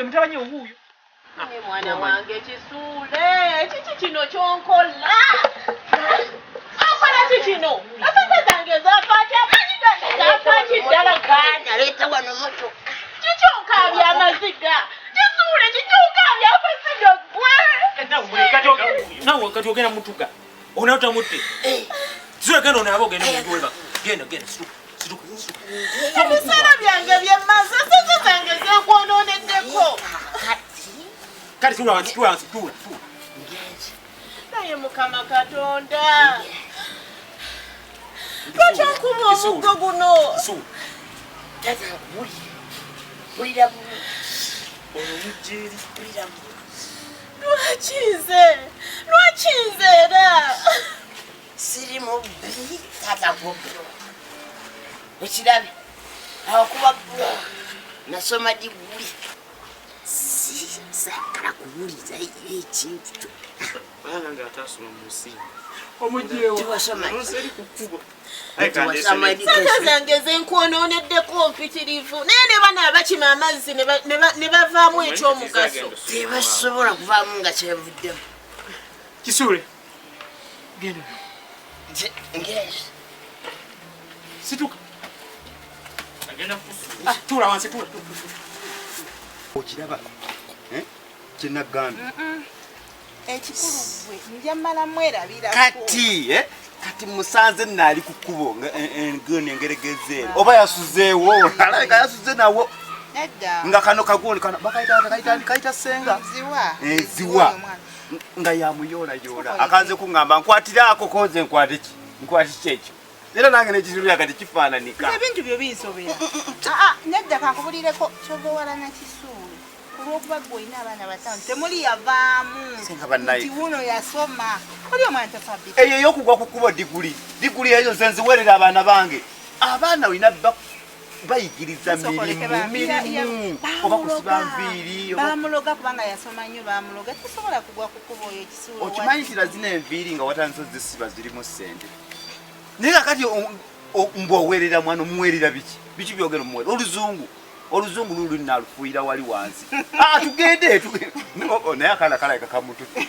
Wuuyo mutabani wo wuuyo. Naye mwana wange Kisuule, kiki kino ky'onkola? Okola ki kino? Esente zange zafa ki? Amaanyi gange gafa ki ddala? Gaana, leeta wano motoka. Kiki onkaabya amaziga? Kisuule, kiki onkaabya amaziga ggwe? Nawe kati ogenda mutuga. Onaotamutte. Kisuule genda onaabe ogende mu nju webaka. Genda genda situka. Situka situka. Ebiseera byange bye mmaze, esente zange zenkwononeddeko. Kati tuula wansi tuula wansi tuula tuula. Naye Mukama Katonda, lwaki onkuba omuggo guno? Kisuule. Taata nkuwulira. Wulira bulungi. Ono mujjeeri. Wulira bulungi. Lwaki nze? Lwaki nze era? Siri mubbi, taata nkuwa Okirabe awakuba buloka nasoma diguli saagala kuwuliza ekintu kyonna. Bana nga atasoma mu nsi. Tiwasoma Eri ku kkubo. Sente zange zenkwononeddeko mpitirivu, naye ne bano abakima amazzi ne bavaamu ekyomugaso. Tebasobola kuvaamu nga kyevuddemu. Kisuule. Genda. Ngenze. Situka. Agenda kusuula. Tuula wansi tuula. Okiraba kyenagambye. Ekikulu gwe nja mmala mwerabirako. Kati kati musanze naali ku kkubo engeregezeero oba yasuzeewo alabika yasuze nawo. Nedda. Nga kano kagundi kano bakayita kayita kayita senga. Ziwa. Ziwa. Nga yamuyoolayoola akanze kuŋŋamba nkwatiraako koze nkwate ki nkwate ki ekyo era nange nekizibira kati kifaananika. Nze ebintu byo binsobera. Aa, nedda kankubulireko kyova owalana Kisuule. Olw'okuba ggwe olina abaana bataano temuli yavaamu. Senga bannaye. Nti wuno yasoma. Oli omwana tasabika. Eyo ey'okugwa ku kkubo diguli diguli eyo nze nziwerera abaana bange. Abaana olina bayigiriza mirimu mirimu oba kusiba nviiri. Bamuloga kubanga yasoma nnyo, bamuloga tasobola kugwa ku kkubo oyo Kisuule. Okimanyi nti zino enviiri nga watandise ozisiba zirimu ssente. Naye kakati mbw oweerera mwana omuweerera biki biki byogera omuweerera oluzungu oluzungu luli nalufuuyira wali wansi. Tugende naye akaana kalabika kamututte.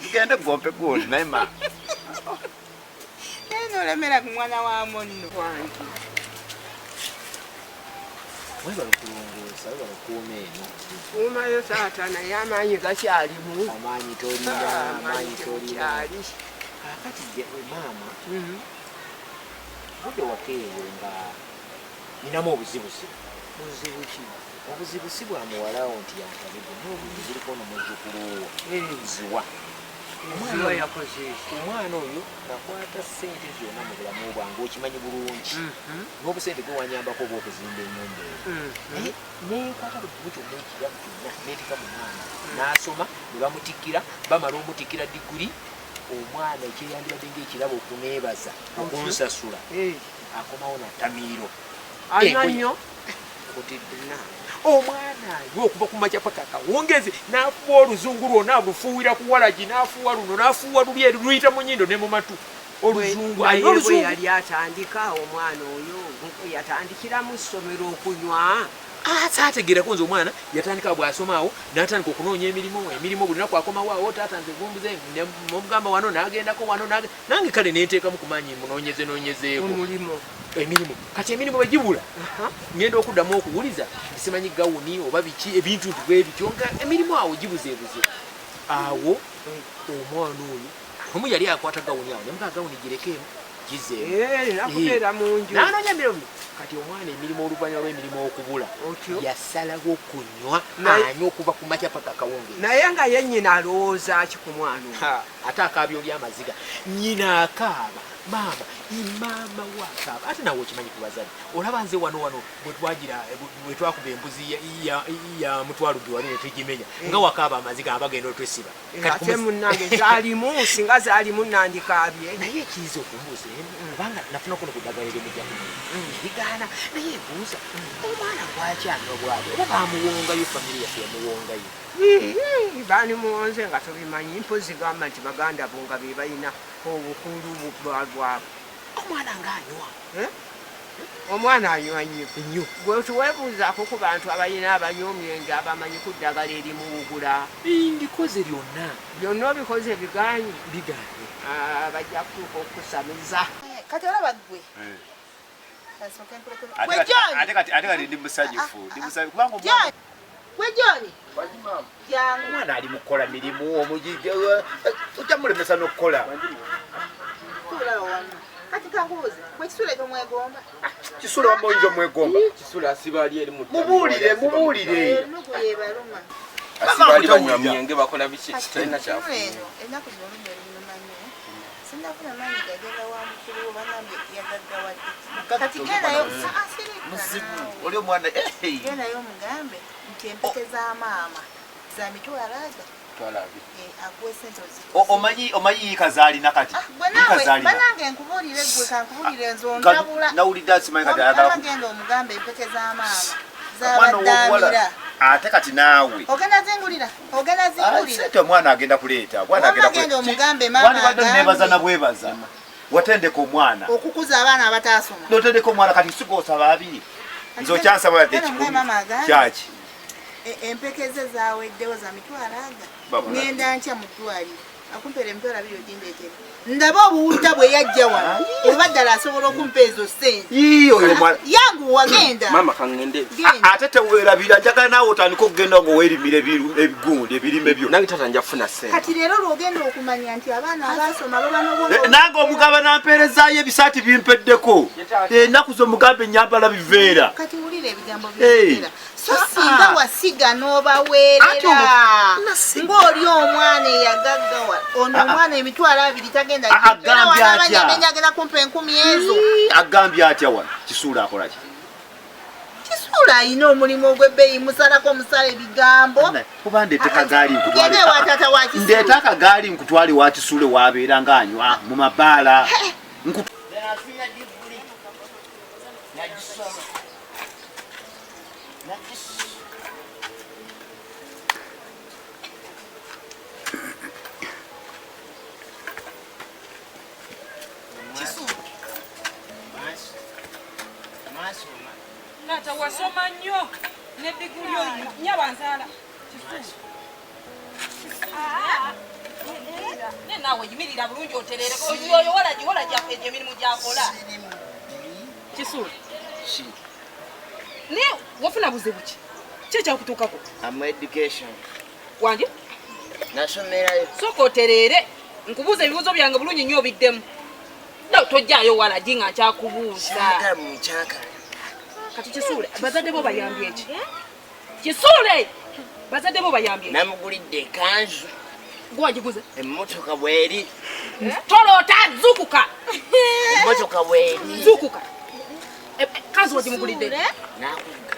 Tugende gompe gundi naye ma. Naye n'olemera ku mwana wa munno. Webale okulongoosa, webale okukuuma eno. Nkuumayo taata naye amaanyi gakyalimu. Amaanyi tolina, amaanyi tolina. Kaakati maama, budde waka eyo nga ninamu obuzibuzibu. Buzibu ki? Obuzibu si bwa muwalawo nti yantabidde, naye obuzibu ziriko n'omuzzukulu wo. Ziwa. Ziwa yakoze eki? Omwana oyo nakwata ssente zonna mu bulamu bwange okimanyi bulungi. N'obusente gwe wanyambako oba okuzimba ennyumba eyo. Naye nenkwata buli kimu kyonna ekiramu kyonna neeteeka mu mwana. N'asoma ne bamutikkira, bamala omutikkira diguli, omwana ekyeyandibadde ng'ekirabo okuneebaza, okunsasula. Akomawo na ttamiiro. Anywa nnyo? Omwana anywa okuva ku makya paka akawungeezi, n'afuuwa oluzungu lwonna alufuuwira ku walagi, n'afuuwa luno, n'afuuwa luli eri luyita mu nnyindo ne mu matu. Oluzungu anywa oluzungu. Naye bwe yali atandika omwana oyo yatandikira mu ssomero okunywa. Saategeerako nze omwana yatandika bw'asoma awo n'atandika okunoonya emirimu, emirimu buli lunaku akomawo awo taata nze gumbuze omugamba wano n'agendako wano nange kale nenteekamu ku maanyi munoonyeze noonyezeeko. Omulimu. Emirimu. Kati emirimu bwe gibula, ngenda okuddamu okuwuliza nti simanyi gawuni oba biki ebintu nti bwe bityo nga emirimu awo gibuzeebuze. Awo omwana oyo omu yali akwata gawuni awo ne mugaa gawuni girekeemu gizeemu. Nakubeera mu nju. N'anoonya emirimu. Kati omwana emirimu oluvannyuma lw'emirimu okubula yasalawo kunywa anywa okuva ku makya paka akawungeezi. Naye nga ye nnyina alowooza ki ku mwana oyo? Ate akaabya oli amaziga. Nnyina akaaba. Maama, maama we akaaba. Ate naawe okimanyi ku bazadde. Olaba nze wano wano bwe twagira bwe twakuba embuzi ya mutwalo gwe wali ne tugimenya. Nga wakaaba amaziga abagenda otwesiba. Ate munnange zaalimu, singa zaalimu nandikaabye. Naye ekiyinza okumbuuza eno, kubanga nafuna kuno ku ddagala ery'omujja kuno. Erigaana, naye mbuuza, omwana lwaki anywa bw'atyo? Oba baamuwongayo, famire yaffe yamuwongayo? Baanimuwonze nga tobimanyi, mpozzi gamba nti baganda bo nga be balina obukulu bwabwe. Omwana ng'anywa. Omwana anywa nnyo. Nnyo. Gwe tuweebuuzaako ku bantu abalina abanywa omwenge abamanyi ku ddagala erimuwugula. Ndikoze lyonna. Byonna obikoze bigaanye. Bigaanye. Bajja kutuuka okusamiza. Kati olaba ggwe. Ate kati ndi musanyufu. Ndi musanyufu kubanga omwana. Gwe John. Jangu. Omwana ali mu kukola mirimu omugigi ojja mulemesa n'okukola. Tuula wano. Kati kankubuuze, gwe Kisule tomwegomba? Kisule wamma oyinza omwegomba. Kisule asiba ali eri mu Mubuulire, mubuulire. Ennugu yeebaluma. Asiba ali banywa myenge bakola biki kitalina kyafu. Ennaku zino olumbe lunnuma nnyo. Sinnafuna maanyi gagenda wa mukulu wo bangambye yagaggawadde. Kati gendayo muzibu oli omwana gendayo omugambe nti empeke za maama za mitwalo aga. Omanyi omanyi yiika zaalina kati. Banange nkubuulire ggwe kankubuulire nze ontabula. Nawulidde asimanyi kati ayagala. Genda omugambe empeke za maama zabaddamira. Ate kati naawe. Ogenda zingulira, ogenda zingulira. Sente omwana agenda kuleeta, omwana agenda kuleeta. Genda omugambe maama. Wandibadde neebaza na bwebaza. Watendeka omwana. Okukuza abaana abataasoma. N'otendeka omwana kati siga osaba abiri. Nze okyansaba yadde ekikumi. Kyaki? Empeke ze zaweddewo za mitwalo aga. Ngenda ntya mu ddwaliro akumpeera emitwalo abiri ogindeetera. Ndaba obuwutta bwe yajja wano oba ddala asobola okumpa ezo ssente. Ii oyo omwana. Yanguwa genda. Maama kangende. Ate teweerabira njagala naawe otandike okugenda ng'oweerimira ebigundi ebirime byo. Nange taata nja kufuna ssente. Kati leero lw'ogenda okumanya nti abaana abaasoma baba n'obwongo. Nange omugaba n'ampeerezaayo ebisaati bimpeddeko. Ennaku z'omugambe nnyambala biveera. Kati wulira ebigambo biveera. So singa wasiga n'obaweerera ng'oli omwana eyagaggawa ono omwana emitwalo abiri tagenda agambye atya agenda kumpa enkumi ezo. Agambye atya wano Kisuula akola ki? Kisuula alina omulimu ogw'ebbeeyi musalako musala ebigambo. Kuba ndeeta kagaali nkutwale. Genda ewa taata wa Kisuule. Ndeeta akagaali nkutwale wa Kisuule w'abeera ng'anywa mu mabaala. Taata wasoma nnyo ne diguli oyo nyabanzaala. Ne naawe yimirira bulungi otereere oyo walagi walagi egyo emirimu gy'akola. Kisuule. Naye wafuna buzibu ki? Ki ekyakutuukako? Am education. Wange? Nasomerayo. Sooka otereere nkubuuza ebibuuzo byange bulungi nnyo obiddemu. Tojjaayo walagi nga nkyakubuuza. Saagala mu nkyakala. Kati Kisuule, bazadde bo bayambye ki? Kisuule! Bazadde bo bayambye ki? Namugulidde ekanzu. Gwe wagiguze? Emmotoka bw'eri. Toloota, zuukuka! Emmotoka bw'eri. Zuukuka. Kanzu wagimugulidde? Nakuvuga.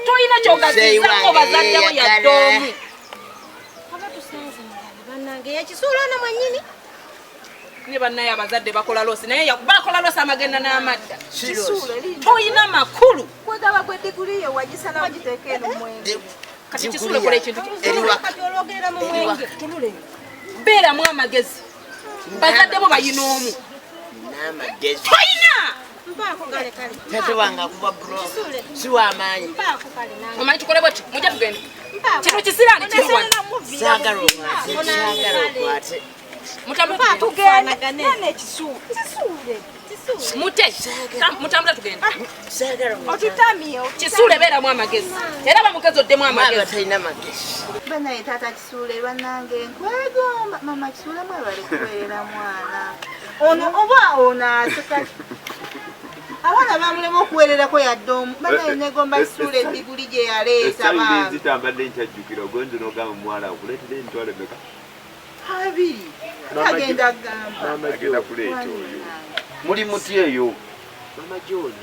Tolina ky'ogazizaako bazadde bo yadde omu. Aba tusanze mulala bannange yakisuula ono mwennyini. Ne bannaye abazadde bakola losi naye bakola losi amagenda n'amadda. Toyina makulu. Kwegaba gwe diguli yo wagisala wagiteeka eno mwenge. Kati Kisuule kola ekintu kati olwogerera mu mwenge. Tunule. Beeramu amagezi. Bazadde bo bayina omu. N'amagezi. Toyina! Mpaako kale kale. Taata wange akuba bro. Si w'amaanyi. Mpaako kale nange. Omanyi tukole bwe tuti mujja tugende. Kino kisiraani kiri wano. Saagala okwate. Saagala okwate. Mute mutambula tugende. Otutamye. Kisuule beeramu amagezi. Era bamugezi oddemu amagezi. Talina magezi. Banaye taata Kisuule bannange nkwegomba. Mama Kisuule mwebale kuweerera mwana. Ono oba ono aseka. Abaana bamulema okuweererako yadde omu. Banaye negomba Kisuule ediguli gye yaleeta baana. Nzitambadde nkyajjukira ogonze n'ogamba omuwala okuleetera emitwalo emeka? Abiri. Agenda gamba. Agenda kuleeta oyo. Muli muti eyo. Mama John,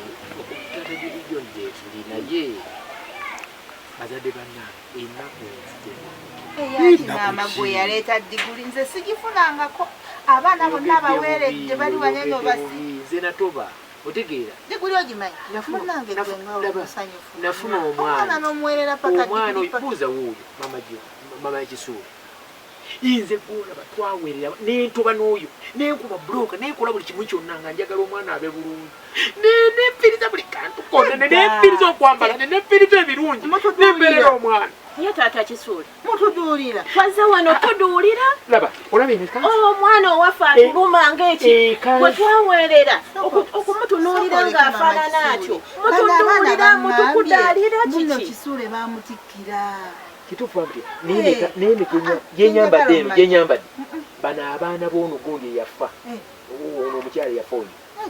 taata John gye tuli naye bazadde bannange ennaku enzitema. Eyaki maama gwe yaleeta diguli nze sigifunangako. Abaana bonna abaweeredde bali wanene obasi. Nze natoba otegeera. Diguli ogimanyi? Munnange gwe nga omusanyufu. Nafuna omwana. Omwana n'omuweerera paka Omwana diguli paka. buuza wuuyo mama John, mama Kisuule. Nze gwolaba twaweerera nentoba n'oyo nenkuba buloka nenkola buli kimu kyonna nga njagala omwana abe bulungi. Nenempiriza buli kantu konna, nenempiriza okwambala, nenempiriza ebirungi, nembeerera omwana. Ye taata Kisuule. Mutuduulira. Twazze wano tuduulira. Laba, olaba eno Omwana owaffe atuluma ng'eki gwe twaweerera okumutunuulira ng'afaanana atyo. Mutuduulira, mutukudaalira Muno kiki? Kisuule baamutikkira. Kituufu nti n'emikunya gyenyambadde eno gyenyambadde bano abaana b'ono gundi eyafa ono omukyala eyafa oyo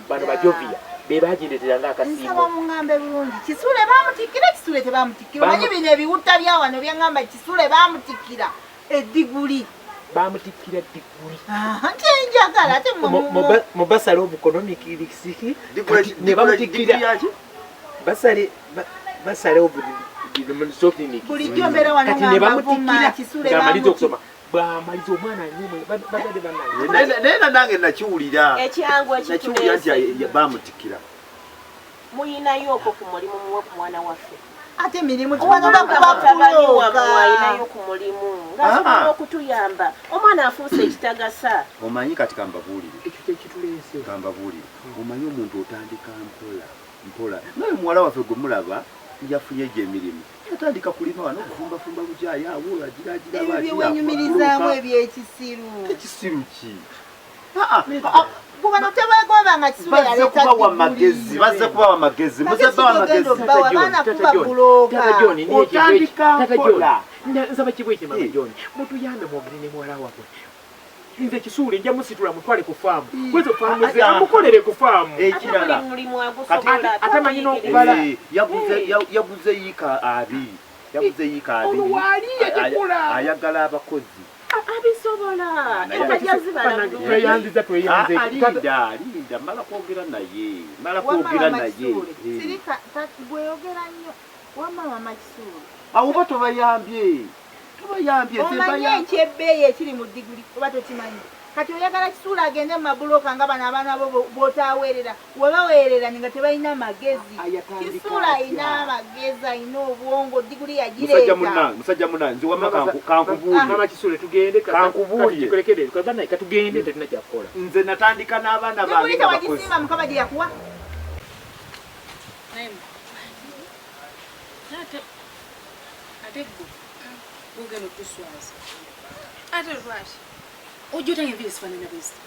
bano bajovia be bagindeetera ng'akasiimo. Nsaba muŋŋambe bulungi. Kisuule baamutikkira, Kisuule tebaamutikkira. Omanyi bino ebiwutta bya wano byaŋŋamba Kisuule baamutikkira eddiguli. Baamutikkira diguli. Nti enjagala ate Mu basale of economic risiki ne bamutikkira basale of Bulijjo mbeera wano kati nga ne mbavuma bamutikkira Kisuule ng'amaliza baamutikkira. okusoma bw'amaliza omwana anyumwe bazadde bannange. Naye na nange nakiwulira. Ekyangu Nakiwulira nti ekituleese. baamutikkira. Muyinayo okwo ku mulimu muwe ku mwana waffe. Ate emirimu Obanga tubakuba mutabani wammwe bulooka. ayinayo ku mulimu ng'asobola okutuyamba. Omwana afuuse ekitagasa. Omanyi kati kambabuulire. Ekyo kyekituleese. Kambabuulire. Omanyi omuntu otandika mpola mpola. Naye muwala waffe gwe mulaba yafunye gye emirimu. Yatandika kulima wano okufumbafumba bukyayi awo agira agira Ebyo agira, bye wenyumirizaamu afuba ebyekisiru. Ekisiru ki? Gwe bano tebeegoba nga Kisuule Bazze yaleeta kubawa diguli. magezi, bazze kubawa magezi, muzze Magezi bawa gogenda magezi. obbawa, abaana kuba bulooka. Tata John, niye Otandika Tata John. mpola. Nsaba kibwa ekyo Mama John. Mutuyambe mwogere ne muwala wammwe. Nze Kisuule nja musitula mutwale ku faamu. Kwezo faamu ze amukolere ku faamu. Ekirala. Ate buli mulimu agusobola. Ate amanyi n'okubala. Yaguze yiika 2. Yaguze yiika 2. Olwo waali yagikola. Ayagala abakozi. Abisobola. Entajja zibala bulungi. Tweyanziza tweyanze. Linda, linda, mala kwogera naye. Mala Wamma kwogera Mama naye. Kisuule. Sirika gweyogera nnyo. Wamma Mama Kisuule. Awo oba tobayambye. Tobayambye nze Omanyi mbayambye. ekyebbeeyi ekiri mu diguli oba tokimanyi. Kati oyagala Kisuule agende mu mabuloka nga bano abaana bo b'otaaweerera. Webaweerera nga tebalina magezi. Kisuule alina amagezi, alina obwongo, diguli Musajja yagireeta. munnange, musajja munnange, nze wamma kankubuulire. Mama Kisuule tugende Kankubuulire. Tukulekere, bannange katugende tetulina kyakukola. Nze natandika n'abaana Diguli bange nga bakozi. tewagisiima Mukama gye yakuwa. Ate gwe gugenda okuswaza. Ate lwaki? Ojja otanga enviiri zifaanana bwe ziti.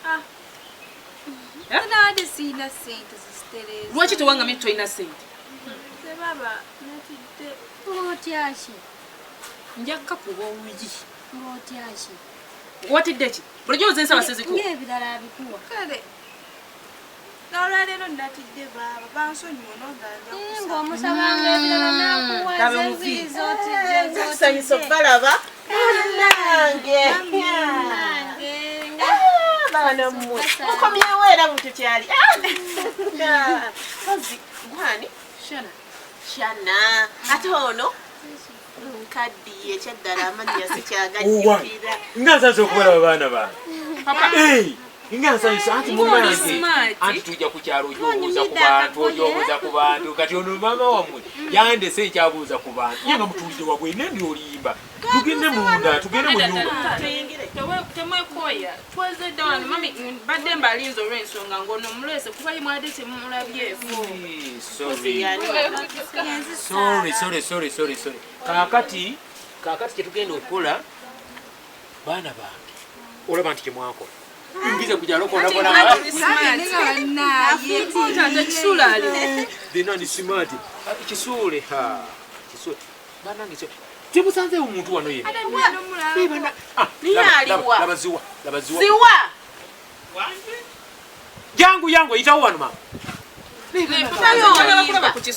Nabadde sirina ssente zizitereeza. Lwaki tewangamye nti tolina ssente? Nze baba natidde. Ng'otya ki? Nja kukuba oluyi. Ng'otya ki? Watidde ki? Bulijjo nze nsaba sizikuwa. Ng'ebirala abikuwa. Kale n'olwaleero natidde baaba bansonyiwe nonga nja kusaba. Ng'omusabanga ebirala n'akuwa Kabe ezo muvi. enviiri z'otidde Nsanyusa okubalaba. Bannange. Baana mmwe. Mukomyewo era mutukyali. Kozi gwani? Shana. Shana. Ate ono nkaddiye ekyaddala amannya sikyagajjukira. Nga nsanze okubalaba baana bange. Nga nsanyusa anti munnange. Anti tujja ku kyalo ojja obuuza ku bantu, ojja obuuza ku bantu. Kati ono maama wammwe yandese nkyabuuza ku bantu. Ye nga mutuulidde wabwe nende olimba. Tugende munda, tugende mu nnyumba. Temwekoya twezedde wano mami badde mbalinze olw'ensonga ng'ono muleese kuba ye mwadde temumulabyeko. Sorry. Sorry, sorry, sorry, sorry, sorry. Kaakati kyetugenda okukola baana bange. Olaba nti kyemwakola. Ngize ku kyalo kona kona. Taata Kisuule ali. Dina ni smart. Kisuule ha. Kisuule. Bannange temusanzeewo omuntu wano yenna. Niye aliwa? Laba ziwa, laba ziwa. Ziwa. Jangu jangu yitawo wano mama.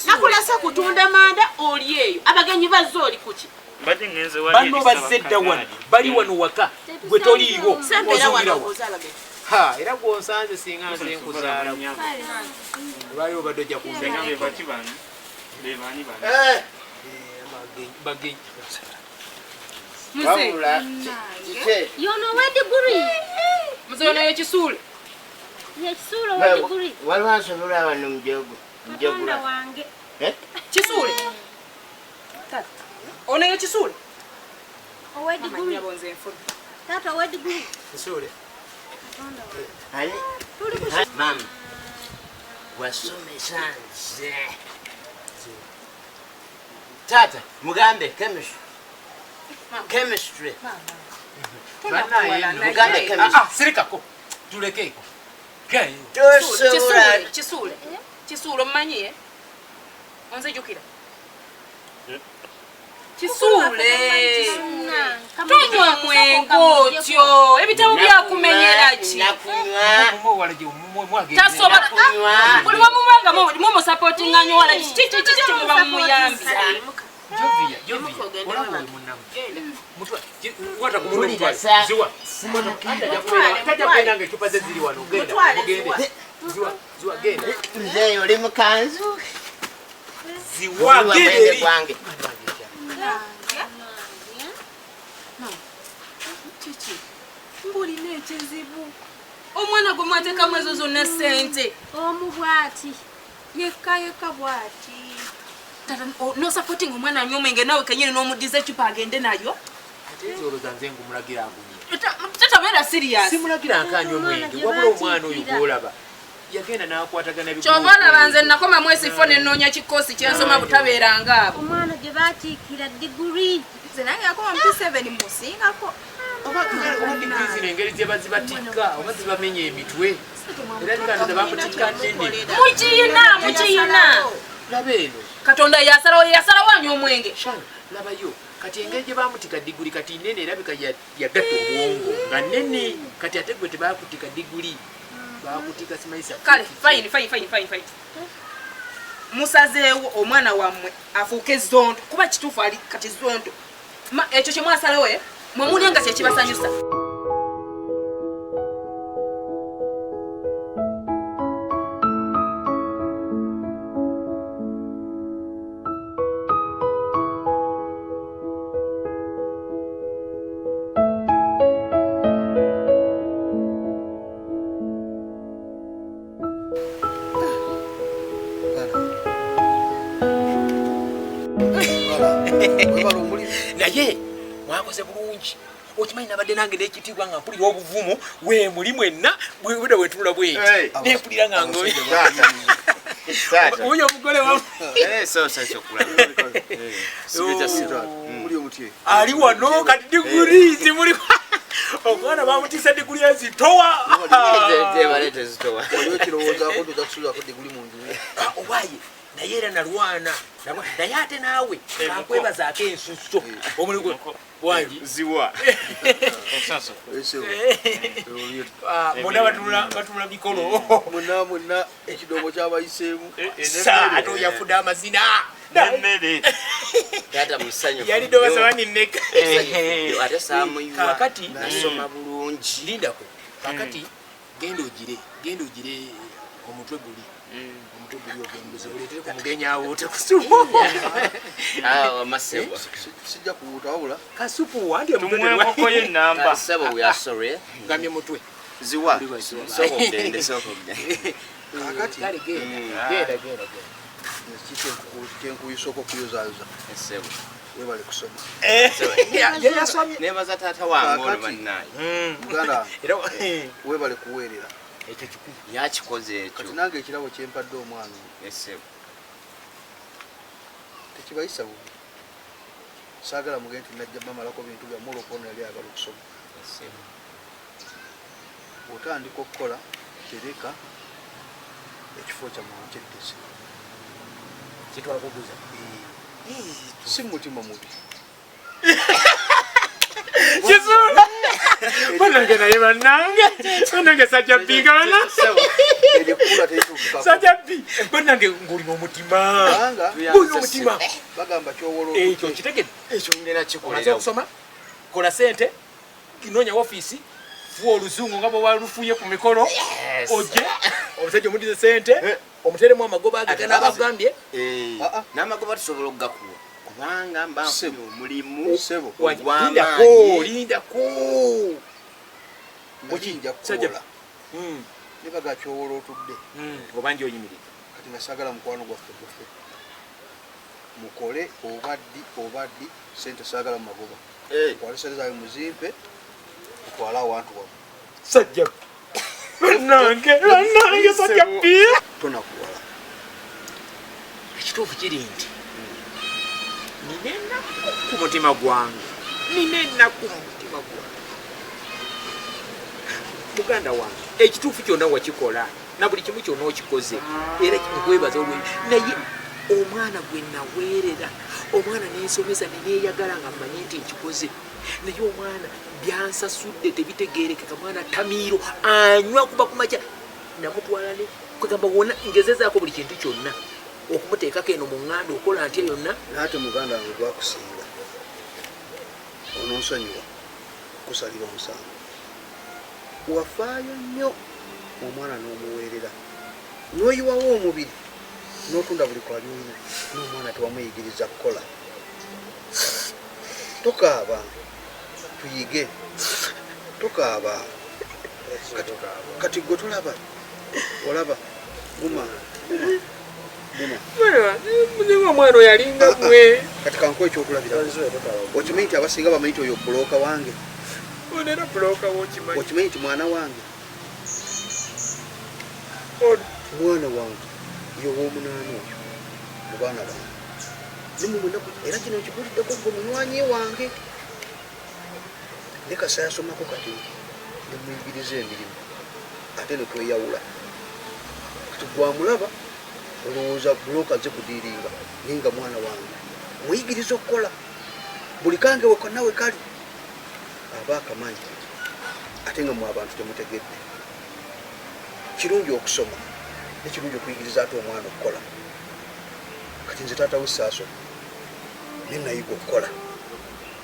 Nakulasa kutunda manda oli eyo. Abagenyi bazze oli kuki? Banno bazze dda wano, bali wano waka. Gwe toliiwo. Sembera wano Ozungirawa. obuuze abagenyi. Ha, era gw'onsanze singa nze nkuzaala. Olwaleero obadde ojja kunzanya. Bagenyi. Wabula kike Yono owediguli. Mzee ono ye Kisuule. Ye Kisuule owediguli. Waliwo ansobola wano mujogo. Katonda Mujogula. wange. Kisuule. Tata. Ono ye Kisuule. Owediguli. Amanya bonze nfudde. Taata owa diguli. Kisuule. Ani? Mama. Wasomesa nze. Tata, mugambe chemistry. Chemistry. Mugambe chemistry. Sirikako. Tulekeeko. Kisuule. Kisuule omumanyi onzijukira. Kisuule. Tonywa mwenge otyo. Ebitabo byakumenyera ki? Tasobola. Buli wamubanga mumusupportinga nnyo wala kiki kiki muba mumuyambye. Jovia, olaba oli munnamu. Kwata ku mutwe omutwale. Ziwa. Tajja kugenda nga eccupa ze ziri wano. Genda, mugende. Ziwa, ziwa, genda. Nze oli mu kanzu. Ziwa, genda eri. Kiki? Mbulina ekizibu. Omwana gwe mwateekamu ezo zonna ssente. Omu bw'ati. Yekka yekka bw'ati. Tata, no supporting omwana anywa omwenge naawe kennyini n'omuddiza eccupa agende nayo. Ate nze olowooza nze ngumulagira agumye. Tata beera serious. Simulagira nkanywa omwenge, wabula omwana oyo gw'olaba. Yagenda n'akwatagana bigulu. Ky'ova olaba nze nakoma mu S4 ne nnoonya kikoosi kye nsoma butabeeranga abo. Omwana gye baatiikira diguli. Nze nange yakoma mu P7 musingako. Oba diguli zino engeri gye bazibatikka oba zibamenya emitwe. Era nkandoza bakutikka nnene. Mukiyina, mukiyina. Laba eno. Katonda yasalawo anywa omwenge. Labayo kati engeri gye bamutika diguli kati nnene erabika yagatta obwongo nga nnene kati ate gwe tebakutika diguli. Bakutika simanyi. Kale fine fine fine fine fine. Musazeewo omwana wammwe afuuke zonto kuba kituufu ali kati zonto. Ekyo kye mwasalawo mwe mulye nga kye kibasanyusa. Naye mwakoze bulungi. Okimanyi nabadde nange n'ekitiibwa nga mpulira obuvumu we muli mwenna bwe bwetunula bweti nempulira nga ngoye. Oyo omugole wa ali wano kati diguli zimuli omwana bamutiisa diguli ezitowa. Owaye naye era nalwana naye ate naawe kankwebazaako ensusso omulimu wangi ziwa bonna batunula mikolo monna ekidomo kyabayiseemu ate oyafudde amazina Tata musanyufu. Yali doba sabani mmeka. Ate saamuyiwa. Kaakati nasoma bulungi. Lindako. Kaakati genda ogire omutwe guli. Omutwe guli ogenguze oleetere ku mugenyi awuute ku supu. Awo masebo. Sijja kuwuuta wabula. Kasupu wandi omutwe. Tumuwe enkoko ye nnamba. Ssebo we are sorry. Ngambye mutwe. Ziwa. Sooka ogende, sooka ogende. Kaakati. Kale genda. Genda genda genda. Kyenkuyisooka okuyozaayoza. Ssebo. Webale kusoma. Nebaza taata wange ono bannaye. Muganda webale kuweerera. Ekyo kikulu. Yakikoze ekyo. Kati nange ekirabo kye mpadde omwana ono. Ssebo. Tekibayisa bubi. Saagala mugende nti najja bamalako bintu byammwe olw'okuba ono yali ayagala okusoma. Ssebo. Bw'otandika okukola tereka ekifo kyammwe mukyeddize. Kitwakuguza. Si mutima mubi. Kisuula. Bannange naye bannange. Bannange sajja bbinga bannange. Sajja bbi. Bannange ng'olina omutima. Ng'olina omutima. Bagamba ky'owola ekyo kitegedde. Ekyo ngenda kikolera. Omaze okusoma, kola ssente, noonya woofiisi, fuwa oluzungu nga bwe walufuye ku mikolo, ojje omusajja omuddize ssente, omuteremu amagoba ge ganaabagambye. N'amagoba tusobola okugakuwa. Kubanga mba nfunye omulimu ogw'amaanyi. Lindako. Nali nja kukola. Ne baga ky'owola otudde. Oba nja oyimiridde. Kati nga saagala mukwano gwaffe gufe. Mukole oba ddi oba ddi ssente saagala mu magoba. Kwale ssente zange muzimpe. Mutwale awantu wamu. Sajja. Bannange, bannange sajja bbi. Tonakuwala. Ekituufu kiri nti nina ennaku ku mutima gwange. Nina ennaku mu mutima gwange. Muganda wange, ekituufu kyonna wakikola na buli kimu kyonna okikoze era nkwebaza olwe naye omwana gwe naweerera omwana nensomesa neneeyagala nga mmanyi nti nkikoze naye omwana byansasudde tebitegeerekeka mwana tamiiro anywa kuba kumakya namutwala ne kwegamba wona ngezezaako buli kintu kyonna okumuteekako eno mu ŋŋanda okola ntya yonna. Naye ate muganda wange gwakusinga ononsonyiwa kusalira omusango. Wafaayo nnyo omwana n'omuweerera n'oyiwawo omubiri n'otunda buli kwali olina n'omwana tewamuyigiriza kukola. Tokaaba tuyige tokaaba kati gwe tolaba olaba guma guma guma. Omwana oyo alinga gwe. Kati kankuwe ekyokulabirako. Okimanyi nti abasinga bamanyi nti oyo bbulooka wange. Ono era bbulooka wo okimanyi. Okimanyi nti mwana wange. Mwana wange ye ow'omunaana oyo mu baana bange. Nemwe era kino nkikuliddeko gwe munywanyi wange. Ne kasita yasomako kati ne muyigiriza emirimu ate ne tweyawula. Kati gwe amulaba olowooza bbulooka azze kudiiringa naye nga mwana wange. Muyigiriza okukola buli kange we konna we kali aba akamanyi ate nga mwe abantu temutegedde. Kirungi okusoma ne kirungi okuyigiriza ate omwana okukola. Kati nze taata we saasoma naye nayiga okukola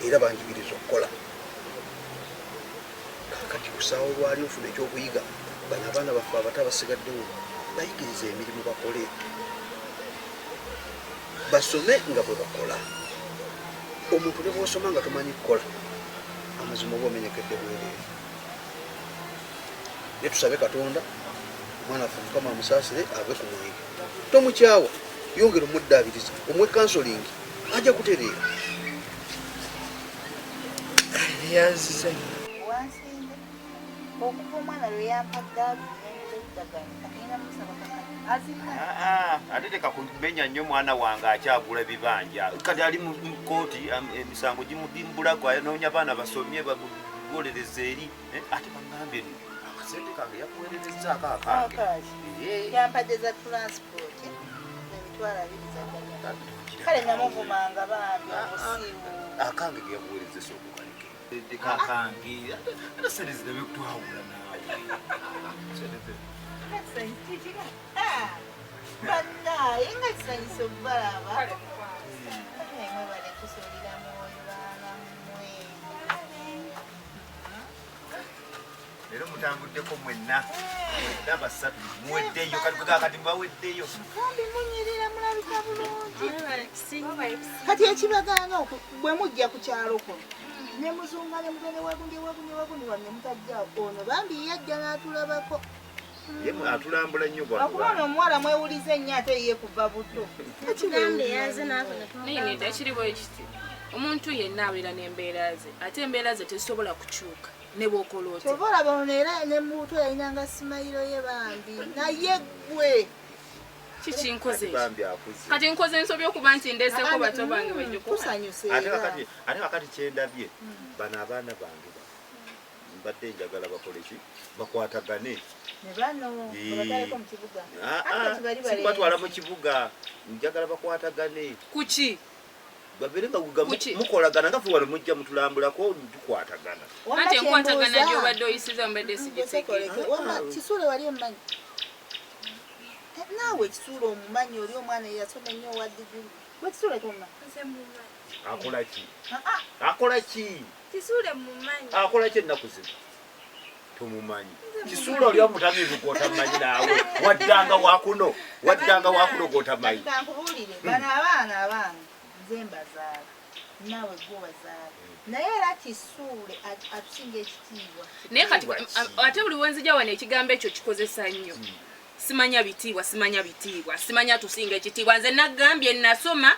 era banjigiriza okukola. Kaakati kusaawa olwali nfuna ekyokuyiga bano abaana baffe abato abasigaddewo bayigirize emirimu bakole basome nga bwe bakola. Omuntu ne bw'osoma nga tomanyi kukola amazima oba omenyekedde bwereere. Naye tusabe Katonda omwana waffe Mukama amusaasire ave ku mwenge. Tomukyawa, yongera omuddaabiriza, omuwe kansolingi ajja kutereera. Neyanziza nnyo. Wansinze okuva omwana lwe yampa gaavu nengula eddagala kati ngenda musaba kakati azirina. Ah, ah, ate teka kumenya nnyo mwana wange akyagula bibanja kati ali mu kooti emisango gimudimbulako anoonya baana basomye bamuwolereza eri eh, ate bangambye nno akasente kange yakuwererezaako akange yampadde za transport 20,000 zaddagala kale namuvumanga bambi omusiiwu akange geyakuwerezesa okukaleke kakange ate sente zirabe kutwawula naawe bannaye nga kisanyusa okubalaba kale mwebale kusuulira mwoyo baana mmwe. Leero mutambuddeko mwenna mwenna basatu muweddeyo kati kati mbaweddeyo. Bambi munyirira mulabika bulungi. Kati ekibagaana bwe mujja ku kyalo kuno ne muzunga ne mugenda wagundi wagundi wagundi wamwe mutajja ono bambi yajja n'atulabako. Ye atulambula nnyo bwa. Akuba ono omuwala mwewulize nnyo ate ye kuva buto. Tugambe yaze naafe ne Naye nedda kiri bwe kiti. Omuntu yenna abeera n'embeera ze ate embeera ze tezisobola kukyuka ne bw'okola otya. Kyova olaba ono era ne mu buto yalinanga simayiro ye bambi naye ggwe. Kiki nkoze ekyo? Bambi akuze. Kati nkoze ensobi okuba nti ndeeseeko bato bange bajjukuka. Tusanyuse Ate era. kakati ate kakati kyendabye bano abaana bange bano mbadde njagala bakole ki bakwatagane. Ne bano babataleko mu kibuga. Ah, Ate ah, kati bali balenzi. sibatwala mu kibuga njagala bakwatagane. Kuki? Babeere nga mukolagana nga ffe wano mujja mutulambulako tukwatagana. Anti enkwatagana gy'obadde oyisiza mbadde sigitegeera. Wamma Kisuule wali omumanyi? Naawe Kisuule omumanyi oli omwana eyasoma ennyo owa diguli. Gwe Kisuule tomumanyi? Akola ki? Akola ki? Kisuule mumanyi. Akola ki ennaku zino? Tomumanyi. Kisuule oli omutamiivu gw'otamanyi naawe. Waddanga wakuno. Waddanga wakuno gw'otamanyi. Kankubuulire bano abaana abange nze mbazaala naawe gwe obazaala naye era Kisuule atusinga ekitiibwa. Naye kati ate buli wenzija wano ekigambo ekyo kikozesa nnyo. Simanya bitiibwa, simanya bitiibwa, simanya tusinga ekitiibwa. Nze nagambye nasoma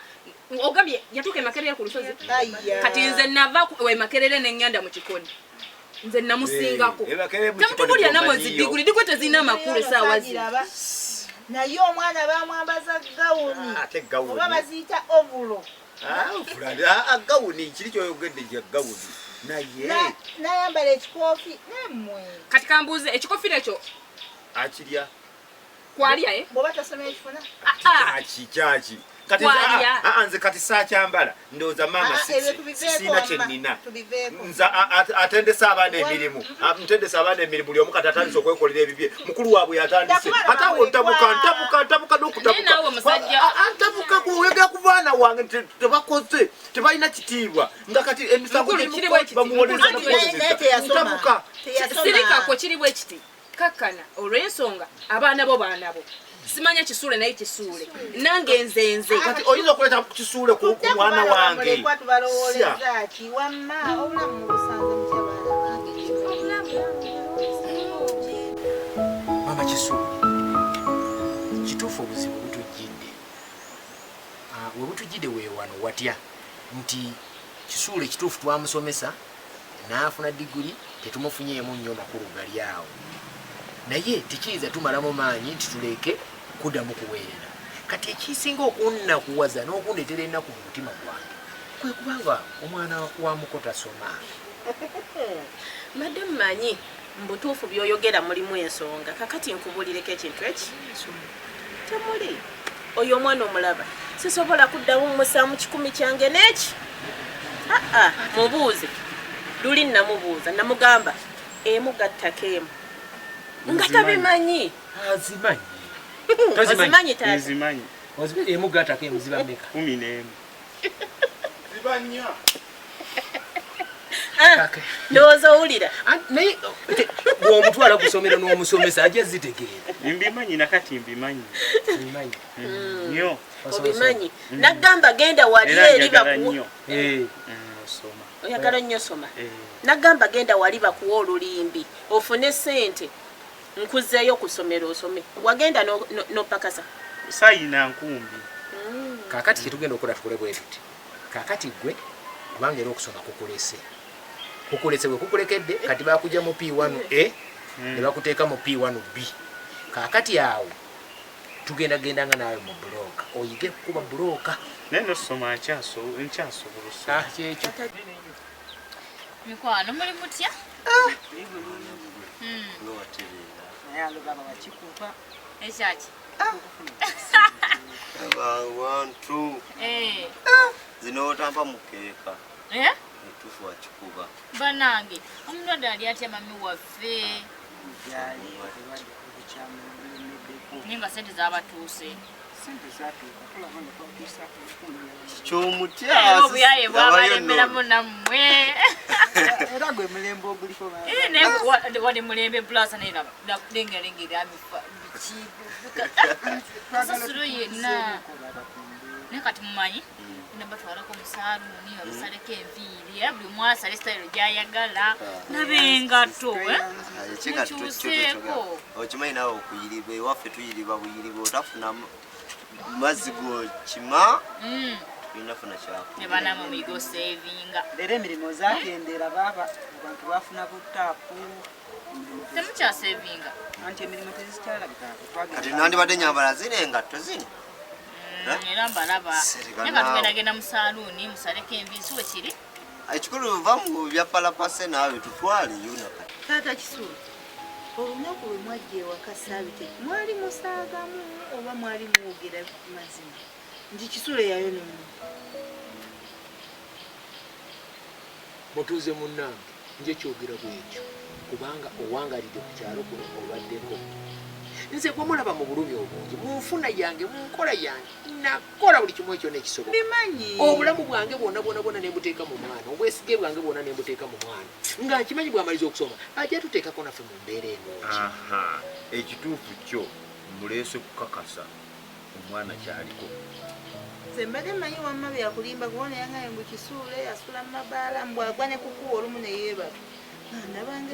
ogambye yatuuka e Makerere ku lusozi. Aya. Kati nze nava e Makerere ne ŋŋenda mu Kikoni. Nze namusingako. Temutubulira namwe zidiguli digwe tezirina makulu essaawa zino. Naye omwana bamwambaza gawuni. Ate gawuni. Oba baziyita ovulo. Gawuni kiri kyoyogedde kya gawuni. Naye nayambala ekikofi nammwe. Kati kambuuze ekikofiira ekyo akirya kwalya bw'oba tasoma ekifuna. Kyaki kati nze kati saakyambala ndowooza maama sisiina kye nnina. Nze atendesa abaana emirimu, ntendesa abaana emirimu buli omu kati atandise okwekolera ebibye. Mukulu waabwe yatandise ate awo ntabuka ntabuka ntabuka n'okutabuka ntabuka kuwega ku baana wange tebakoze tebalina kitiibwa nga kati emisango bamuwoleza ntabuka. Sirikako kiri bwe kiti kakkana olw'ensonga abaana bo baana bo. Simanya kisuule naye kisuule nange nze nze. Kati oyinza okuleeta kisuule ku mwana wange. Tubalowooleza ki wamma obulamu busanze mutya baana bange. Mama Kisuule, kituufu obuzibu butujjidde. We butujjidde weewano watya nti Kisuule kituufu twamusomesa n'afuna diguli tetumufunyeemu nnyo makulu gali awo. Naye tekiyinza tumalamu maanyi nti tuleke kuddamu kuweerera. Kati ekisinga okunnakuwaza n'okundeetera ennaku mu mutima gwange kwe kubanga omwana wa muko tasoma. Mbadde mmanyi mu butuufu by'oyogera mulimu ensonga. Kakati nkubuulireko ekintu eki temuli. Oyo omwana omulaba sisobola kuddamu mmusaamu 100 kyange n'eki. Aa mubuuze luli namubuuza namugamba emu gattako emu nga tabimanyi. Azimanyi. Ozimanyi taata? Nzimanyi. Emu gattako emu ziba mmeka? 11. Ziba nnya. Ndowooza owulira. Naye bw'omutwala ku ssomero n'omusomesa ajja zitegeera. Mbimanyi nakati mbimanyi. Mbimanyi. Nnyo. Obimanyi. Nagamba genda wali eri bakuwa. Osoma. Oyagala nnyo soma. Nagamba genda wali bakuwa olulimbi ofune ssente nkuzeeyo ku ssomero osome. Wagenda n'opakasa. Sayina nkumbi. Kaakati kye tugenda okukola tukole bwe tuti. Kaakati ggwe kubanga era okusoma kukulese. Kukulese bwe kukulekedde kati bakujja mu P1A ne bakuteeka mu P1B. Kaakati awo tugenda gendanga naawe mu bulooka oyige kukuba bulooka. Naye nosoma nkyasobola osoma. Kyekyo. Mikwano muli mutya? Ekyaki? Abantu zino otamba mukeeka. Etufu wakikuba. Banange omulwadde ali atya mami waffe? Naye nga ssente zaabatuuse. Kyomutya. Obuyaye bwabalemeramu nammwe. Era gwe mulembe oguliko. Naye wali mulembe bulasa naye lengerengera biki kasasiro yenna. Naye kati mumanyi nabatwalako mu saaluuni bamusaleko enviiri era buli omu asale sitayiro gy'ayagala n'abengatto mukyuseeko. Okimanyi naawe okuyiriba ewaffe tuyiriba buyiriba otafuna mazzi gokima tulina kyakulya. Ne banamwe muyiga osevinga. Leero emirimu zaakendera baaba abantu bafuna butaapu. Temukyasevinga. Anti emirimu tezikyalabika. Kati nandibadde nyambala zino engatto zino. Era mbalaba. Naye nga tugendagenda mu saaluuni musaleko enviiri si we kiri? Ekikulu va mu bya palapase naawe tutwaleyo nakati. Taata Kisuule, olunaku lwe mwajja ewaka Saabite mwali musaagamu oba mwali mwogera mazima nti Kisuule yayonoona? Mutuuze munnange nje kyogera bwekyo kubanga owangalidde ku kyalo kuno obaddeko. Nze gwe mulaba mu bulumi obungi mu nfuna yange mu nkola yange nakola buli kimu ekyo n'ekisoboka. Mbimanyi. Obulamu bwange bwonna bwonna bwonna ne mbuteeka mu mwana, obwesige bwange bwonna ne mbuteeka mu mwana nga nkimanyi bw'amaliza okusoma ajja tuteekako naffe mu mbeera ennungi. Ekituufu kyo muleese kukakasa omwana kyaliko. Nze mbadde mmanyi wamma byakulimba kubona yangaye mbu Kisuule asula mu mabaala mbu agwa ne kukuwa olumu ne yeebaka.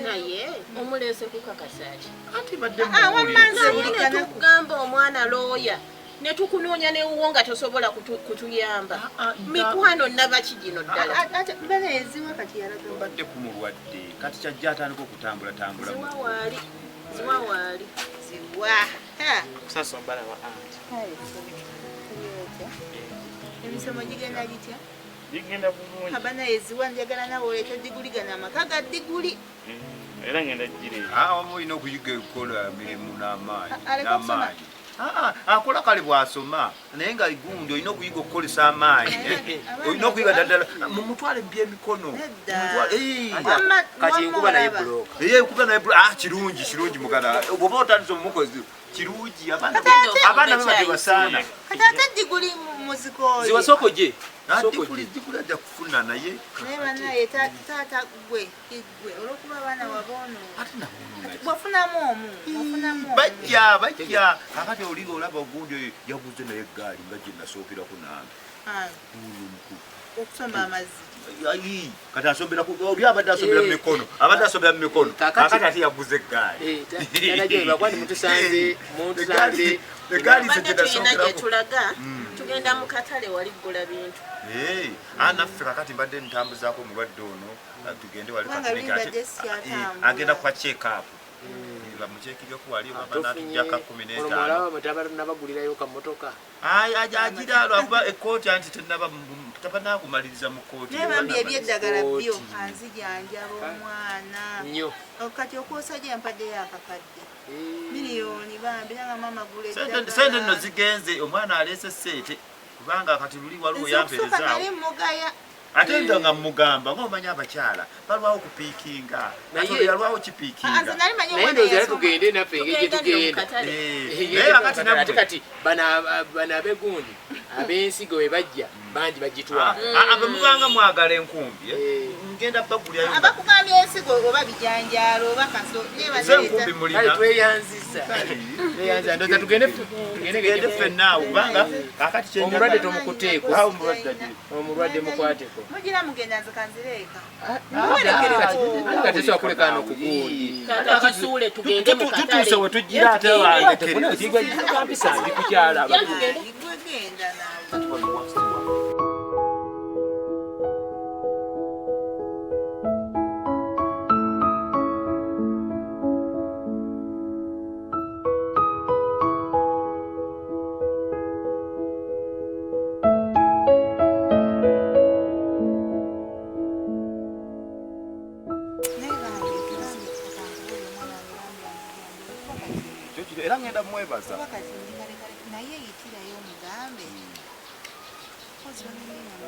Naye omuleese kukakasa ki? Anti badde Wamma nze tugamba omwana looya Ne tukunoonya newuwo nga tosobola kutuyamba. Mikwano nabaki gino ddala. Ate bana eziwa kati yalaga. Mbadde ku mulwadde kati kyajja atandika okutambula tambula. Ziwa waali. Ziwa waali. Ziwa. Kusasa mbalaba anti. Emisomo gigenda gitya? Gigenda bulungi. Abana eziwa njagala nawe oleeta diguligana amaka ga diguli. Era ngenda gireeta. Wamu olina okuyiga okukola emirimu n'amaanyi. N'amaanyi. Akola kale bw'asoma naye nga gundi olina okuyiga okukozesa amaanyi. Olina okuyiga ddala mumutwale mu byemikono. Kati nkuba naye bulooka. Nkuba naye bulooka. Kirungi kirungi muganda. Bw'oba otandise omukozi kirungi abaana be batebasaana. Kati ate diguli muzikooye. Ziwa soko gye. Diguli ajja kufuna naye. Naye banaye taata gwe igwe olw'okuba abaana waboonoona. Bwafunamu omu, bwafunamu omu. Bajja bajja. Kakati oli olaba ogundi oyo yaguze naye eggaali nga gye nasookerako nange. Okusomba amazzi. Kati asombera ku oli abadde asombera mu mikono. Abadde asombera mu mikono. Kakati ate yaguze eggaali. Bakwani mutusanze mutusanze. Eggaali ze gye tulina gye nasookerako. tulaga tugenda mu katale wali kugula bintu. Naffe kakati mbadde ntambuzaako omulwadde ono tugende wali Kubanga agenda kwa check up. Bamucheekireko wali oba n'atujjako 15. Olaba mutabala kamotoka. Agira lwakuba ekkooti anti tennaba tabanakumaliriza mu kkooti. Naye bambi ebyeddagala byo anzijanjaba omwana. Nnyo. Kati okwosa gye mpaddeyo akakadde. Miliyoni bambi nanga maama gula eddagala. Sente nno zigenze omwana aleese ssente kubanga kati luli waliwo Nze nali yampeerezaawo. mugaya. Ate nze nga mmugamba ng'omanyi abakyala balwawo kupiikinga. Kati yalwawo kipiikinga. Nze nali manyi Naye omwana ndowooza era yasoma. tugende naffe engeri gye Tugenda nno mu tugenda. katale. Naye kakati Ate kati bano abegundi ab'ensigo bwe bajja bangi bagitwala. Bwe mubanga mwagala enkumbi ngenda bagulyayo. Abakugambye ensigo oba bijanjaalo oba kaso. Nze enkumbi mulina. Kale tweyanzizza. Tweyanzizza ndowooza tugende Tugende ffenna awo kubanga kakati kye njagala. Omulwadde tomukuteeko. Omulwadde adi. Omulwadde mukwateko. Mugira mugenda nze kanzireeka. Kati tosobola kuleka wano ku gundi. Taata kisuule tugende mu katale. Tutuuse we tujjira ate wange. Mpisa mbi kukyala. Tugende. Gwe genda naawe. Era ngenda mwebaza. Kuba kati ndi kalekale naye yitirayo omugambe. Kozi banange nga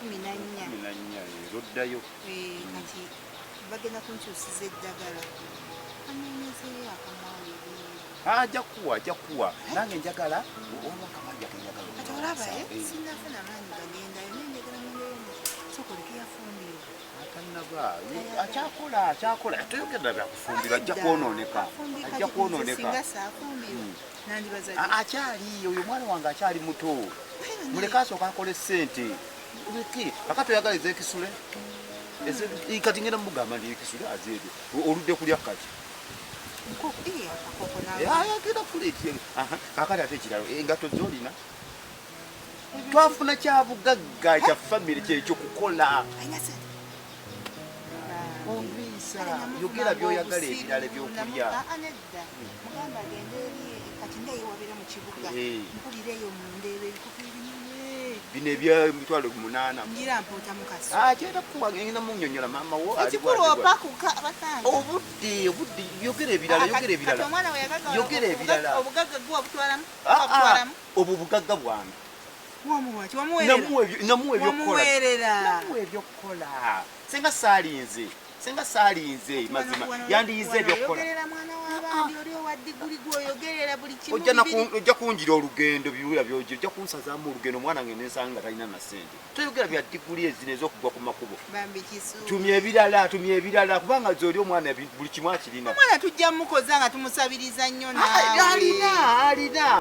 14. 14 oddayo. Kati bagenda kunkyusiza eddagala. Anoonyezeeyo akamwali. Ajja kuwa ajja kuwa. Nange njagala waliwo akamwali akenjagala. Kati olaba sinnafuna maanyi gagendayo naye njagala ngendeyo sooka oleke yafumbirwa. Atannaba akyakola akyakola toyogera bya kufumbirwa ajja kwonooneka. Ajja kwonooneka. Singa saafumbirwa nandibaza Akyali oyo mwana wange akyali muto. Muleke asooka akole ssente. Muleke kakati oyagala ez'ekisule. Kati ngenda mugamba nti ekisule azeebye. Oludde kulya kaki. Akakoko nange. Agenda kuleetera. Kakati ate ekirala engatto z'olina. Twafuna kya bugagga kya famire kyekyo kukola. Alina ssente. Onviisa yogera by'oyagala ebirala ebyokulya. Nedda mugamba agende eri kati nga yeewabira mu kibuga. Mpulira eyo munda ebikufu ebinene. Bino eby'emitwalo 8. Ngira mpoota mu kaso. Agenda kuwa ngenda munnyonnyola maama wo ali Ekikulu bw'ati bw'ati. opakuka abatanga. Obudde yogera ebirala yogera ebirala. Kati omwana we yagaga Yogera ebirala. obugagga gwe wabutwalamu? Wabutwalamu? Obwo bugagga bwange. Wamuwa ki? Wamuweerera? Namuwa ebyokukola. Wamuweerera. Namuwa ebyokukola. Singa saalinze. Singa saalinze mazima yandiyize ebyokukola. Oyogerera mwana w'abandi oli owa diguli gw'oyogerera buli kimu. Ojja kunjira olugendo biwula by'ogira ojja kunsazaamu olugendo omwana wange nensanga nga talina na ssente. Toyogera bya diguli ezino ez'okugwa ku makubo. Bambi kisu. Tumya ebirala kubanga nze oli omwana buli kimu akirina. Omwana tujja mukoza nga tumusabiriza nnyo naawe. Alina.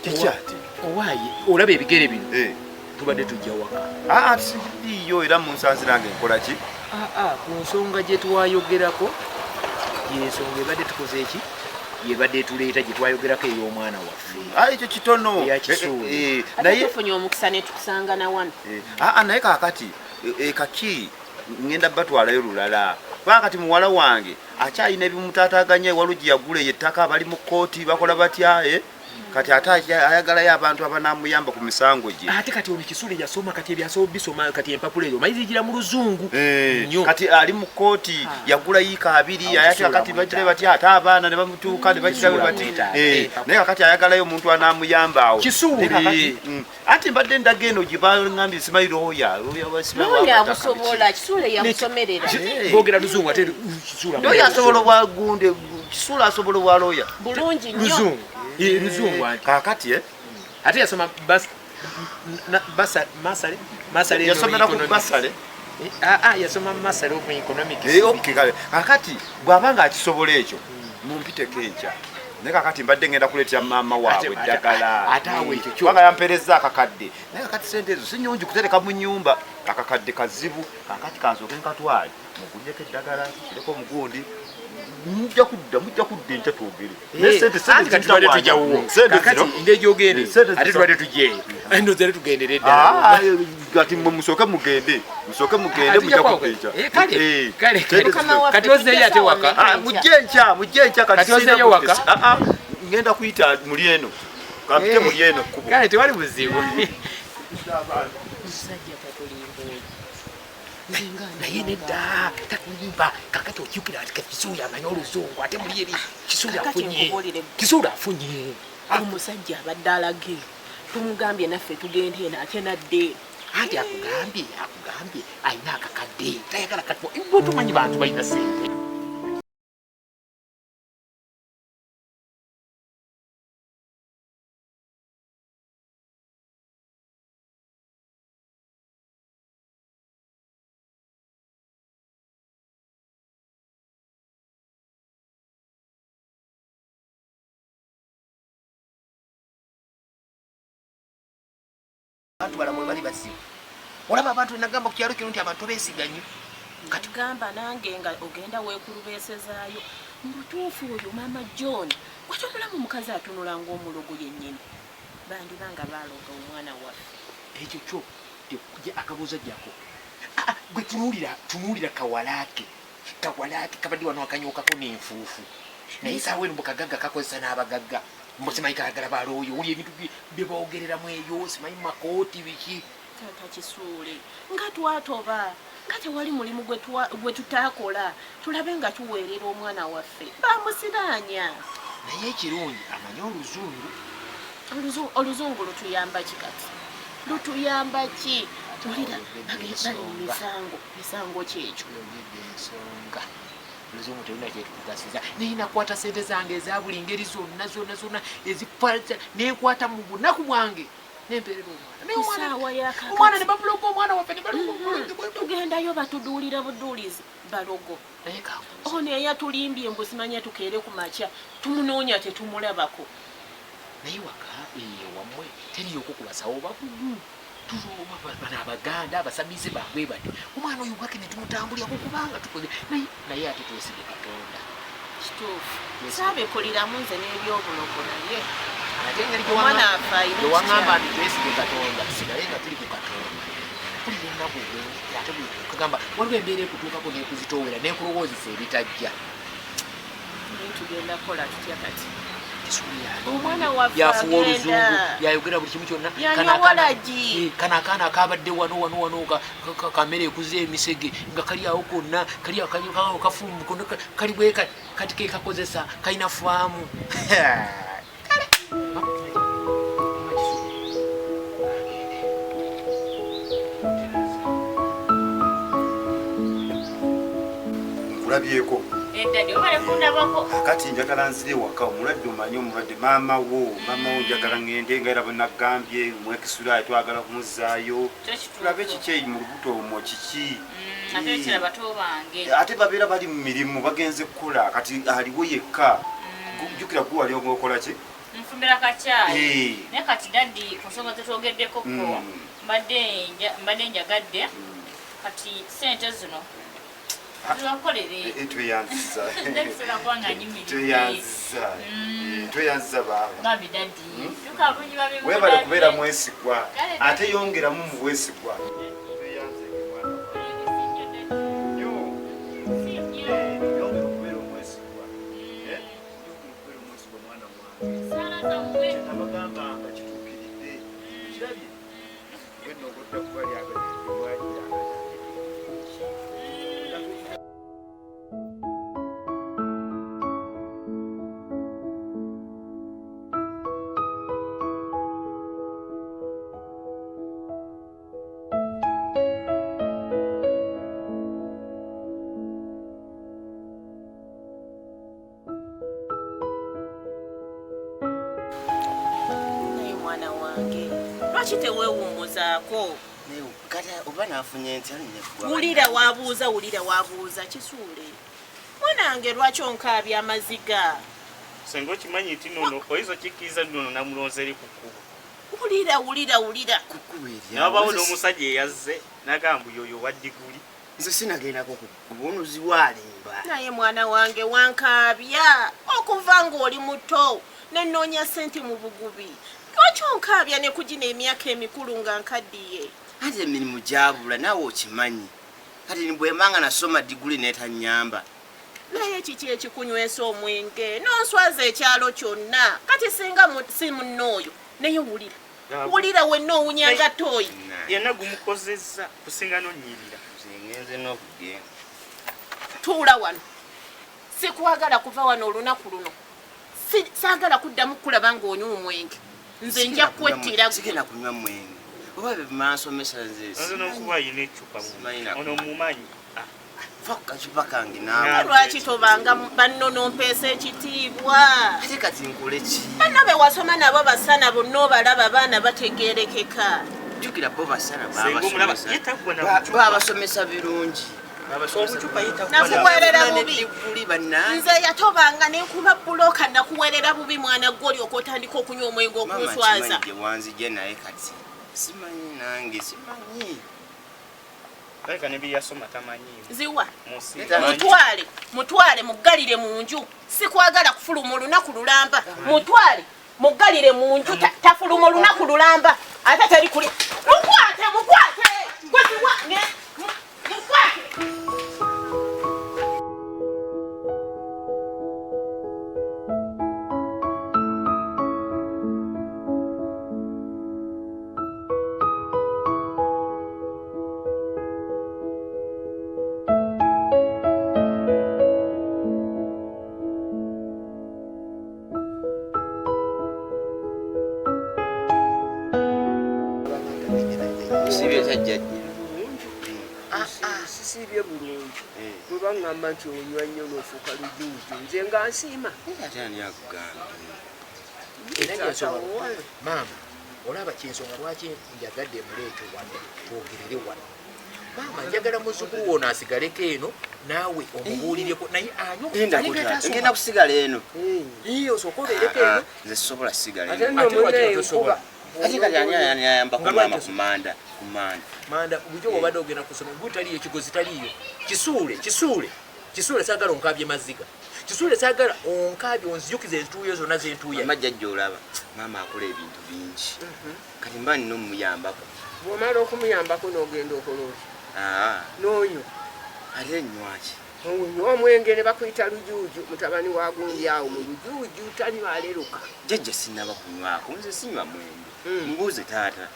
Kikyati owaaye olaba ebigere bino tubadde tujja waka. Sidiyo era munsanzi nange nkola ki? Ku nsonga gye twayogerako yensonga ebadde tukoze eki yebadde etuleeta gye twayogerako ey'omwana waffe. Ekyo kitono naye tufunye omukisa ne tukusanga na wano. Naye kaakati kaki ngenda batwalayo lulala kubanga kati muwala wange akyalina ebimutaataaganya ewalugi yagula eyo ettaka bali mu kkooti bakola batya kati ate ayagalayo abantu abanamuyamba ku misango gye. Ate kati ono Kisule yasoma kati ebyasobo bisoma kati empapula ezo omanyi zigira mu luzungu kati ali mu kkooti yagula yiika 2 ayate kati bagira batya ate abaana ne bamutuuka ne bagira bati naye kakati ayagalayo omuntu anamuyamba awo Kisule. Ate mbadde ndaga eno gye bangambye simanyi looya abusobola Kisule yamusomerera boogera luzungu ate Kisule looya asobola obwagunde Kisule asobola obwa looya bulungi nnyo luzungu luzungu kakati ate yasoma masale yasomera ku basale yasoma masale of economics. Okay kale kakati bw'abanga akisobola ekyo mumpiteko enkya naye kakati mbadde ngenda kuleetera maama waabwe eddagala ate awo ekyo kubanga yampeerezza akakadde naye kakati sente ezo si nnyungi kutereka mu nnyumba akakadde kazibu kakati kansooke nkatwale mugulyeko eddagala kireko omugundi mujja kudda enkya twogere ate tubadde tujjeeyo ndowooza tugendere ddala kati mmwe musooke mugende mujja kudda enkya kati ozzeeyo ate waka mujje enkya kati ozzeeyo waka ngenda kuyita muli eno kampite muli eno kkubo kale tewali buzibu musajja tatulimba naye nedda tatulimba kakati okyukira ati Kisule amanyi oluzungu ate muli eri Kisule afunye omusajja abadde alage tumugambye naffe tugende eno ate nadde anti akugambye alina akakadde tayagala kati tumanyi bantu balina ssente. Abantu balamu bali bazibu olaba abantu nagamba ku kyalo kino nti abantu beesiga nnyo kati gamba nange nga ogenda weekulubeesezaayo mubutuufu oyo maama John kwati omulamu omukazi atunula ng'omulogo yennyini bandibanga baaloga omwana waffe ekyo kyo akabuuza jjako gwe tunuulira kawalaake kabadde wano akanyokako n'enfuufu naye saawa eno mukagagga kakozesa n'abagagga mbo simanyi kayagala balooyo wuli ebintu bye boogereramu eyo simanyi makooti biki taata Kisuule nga twatoba nga tewali mulimu gwe tutaakola tulabe nga tuweerera omwana waffe bamusiraanya naye ekirungi amanyi oluzungu oluzungu lutuyamba ki kati lutuyamba ki tulira bali mu misango kyekyo ensonga oluzungu terulina kyetukugasiza naye nakwata sente zange eza buli ngeri zonna zonna zonna ezikwata nenkwata mu bunaku bwange nempeerera omwana omwana ne bamuloga omwana waffe ne tugendayo batuduulira buduulizi balogo ono eyatulimbye mbu simanya tukeere ku makya tumunoonya tetumulabako naye waka wammwe teriyo okukubasawo bakugu bano abaganda abasamize baabwe batyo omwana oyo wake ne tumutambulirako kubanga tukoze naye ate twesige Katonda kituufu saabikuliramu nze n'ebyobulogo naye ate engeri gyewaŋŋamba nti twesige Katonda tusigale nga tuli ku Katonda mpulira ennaku ate kugamba waliwo embeera ekutuukako n'ekuzitoowera n'ekulowoozesa ebitajja tugenda kukola tutya kati yafuwa oluzungu yayogera buli kimu kyonna kano akaana akabadde wano wano wano kamere ekuza emisege nga kali awo konna kali kafumbu kali bwe kati ke kakozesa kalina faamu. Nkulabyeko kakati njagala nzire waka omulwadde omanyi omulwadde maama wo njagala ŋŋende nga era bwe nagambye mwekisula twagala kumuzzaayo tulabe kiki eyi mu lubuto omwo kiki ate babeera bali mu mirimu bagenze kukola kati aliwo yekka jjukira gwe wali okola ki Nfumbira kacyayi. Eh. Naye kati daddi ku nsonga zetwogeddeko ko mbadde njagadde kati sente zino zibakolere. Eh, tweyanziza. Ndebisobola kuba nga nyimiridde. Tweyanziza. Eh, tweyanziza baaba. Bambi daddi. Tuka bulungi babi. Webale kubeera mwesigwa. Kale, Ate yongeramu mu bwesigwa. Abagamba nga kituukiridde. Kirabye? Gwe nno ogodda kuba lyagala. Naye mwana wange, lwaki teweewummuzaako? Kati oba nafunye ntya neggwa? Wulira wabuuza, wulira wabuuza, kisuule. Mwana wange, lwaki onkaabya amaziga? Senga okimanyi nti nono oyinza okikkiriza nti nono namulonze eri ku kkubo. Wulira, wulira, wulira. Nabawo n'omusajja eyazze n'agamba yoyo owa diguli. Nze sinagendako ku kkubo, ono ziwaalimba. Naye mwana wange, wankaabya okuva ng'oli muto nenoonya ssente mu bugubi. Lwaki onkaabya ne kugina emyaka emikulu nga nkaddiye? Anti emirimu gyabula, naawe okimanyi. Kati bwembanga nasoma diguli netanyamba. Naye kiki ekikunywesa omwenge nonswaza ekyalo kyonna? Kati singa si munno oyo, naye wulira, wulira wenna owunyanga ttooyi. Yenna gumukozezza kusinga nonyirira. Ngenze n'okugenda. Tuula wano, sikwagala kuva wano olunaku luno. Saagala kuddamu kulaba ng'onywa omwenge. Nze nja kwettira. Sigenda kunywa mwenge. Oba bye bansomesa nze. Nze n'okuba ayina eccupa ono mumanyi. Fa ku kacupa kange naawe. Lwaki tobanga banno n'ompeesa ekitiibwa? Ate kati nkole ki? Banno be wasoma nabo basana bonna obalaba, baana bategeerekeka. Jjukira bo basana Senga omulaba, ye taggwa na bucupa. baabasomesa birungi. Nakuweerera bubi. Diguli bannange. Nze yatobanga nenkuba bulooka, nakuweerera bubi mwana gwe, olyoka otandika okunywa omwenge Maama okunswaza. kimanyi gye wanzijja, naye kati simanyi, nange simanyi. Alabika ne bye yasoma tamanyiimu. Ziwa. Munsi. Mutwale, mutwale muggalire mu nju. Sikwagala kufuluma olunaku lulamba. Mutwale muggalire mu nju, tafuluma olunaku lulamba. Ate teri kulya. Mukwate, mukwate gwe ziwa mukwate. Sibye kyajjajja. Sisiibye bulungi. Bwe baŋŋamba nti onywa nnyo n'ofuuka lujuuju, nze nga nsiima. Ate ani akugamba? Era gyensonga, maama, olaba kyensonga lwaki njagadde muleete wano twogerere wano. Maama, njagala muzzukulu wono asigaleko eno naawe omubuulireko, naye anywa. Ngenda kusigala eno. Osooka obeereko eno. Nze sisobola sigala Ate eno. nno Ate lwaki munnaye tosobola? enkuba. Ate kati ani ani ayambako Nga maama lwaki ku manda, ku manda? Manda bulijjo bwobadde ogenda kusoma gwe taliyo, ekigozi taliyo. Kisuule, kisuule, kisuule, saagala onkaabye maziga. Kisuule, saagala onkaabye onzijukize entuuyo zonna zentuuya. Mama jjajja olaba maama akola ebintu bingi, kati mba nina omuyambako. Bw'omala okumuyambako n'ogenda okola otya? Aa, N'onywa. Ate nywaki? Onywa omwenge ne bakuyita lujuuju, mutabani wa gundi awo mu lujuuju tanywa aleruka. Jjajja sinnaba kunywako, nze sinywa mwenge. Mbuuze taata.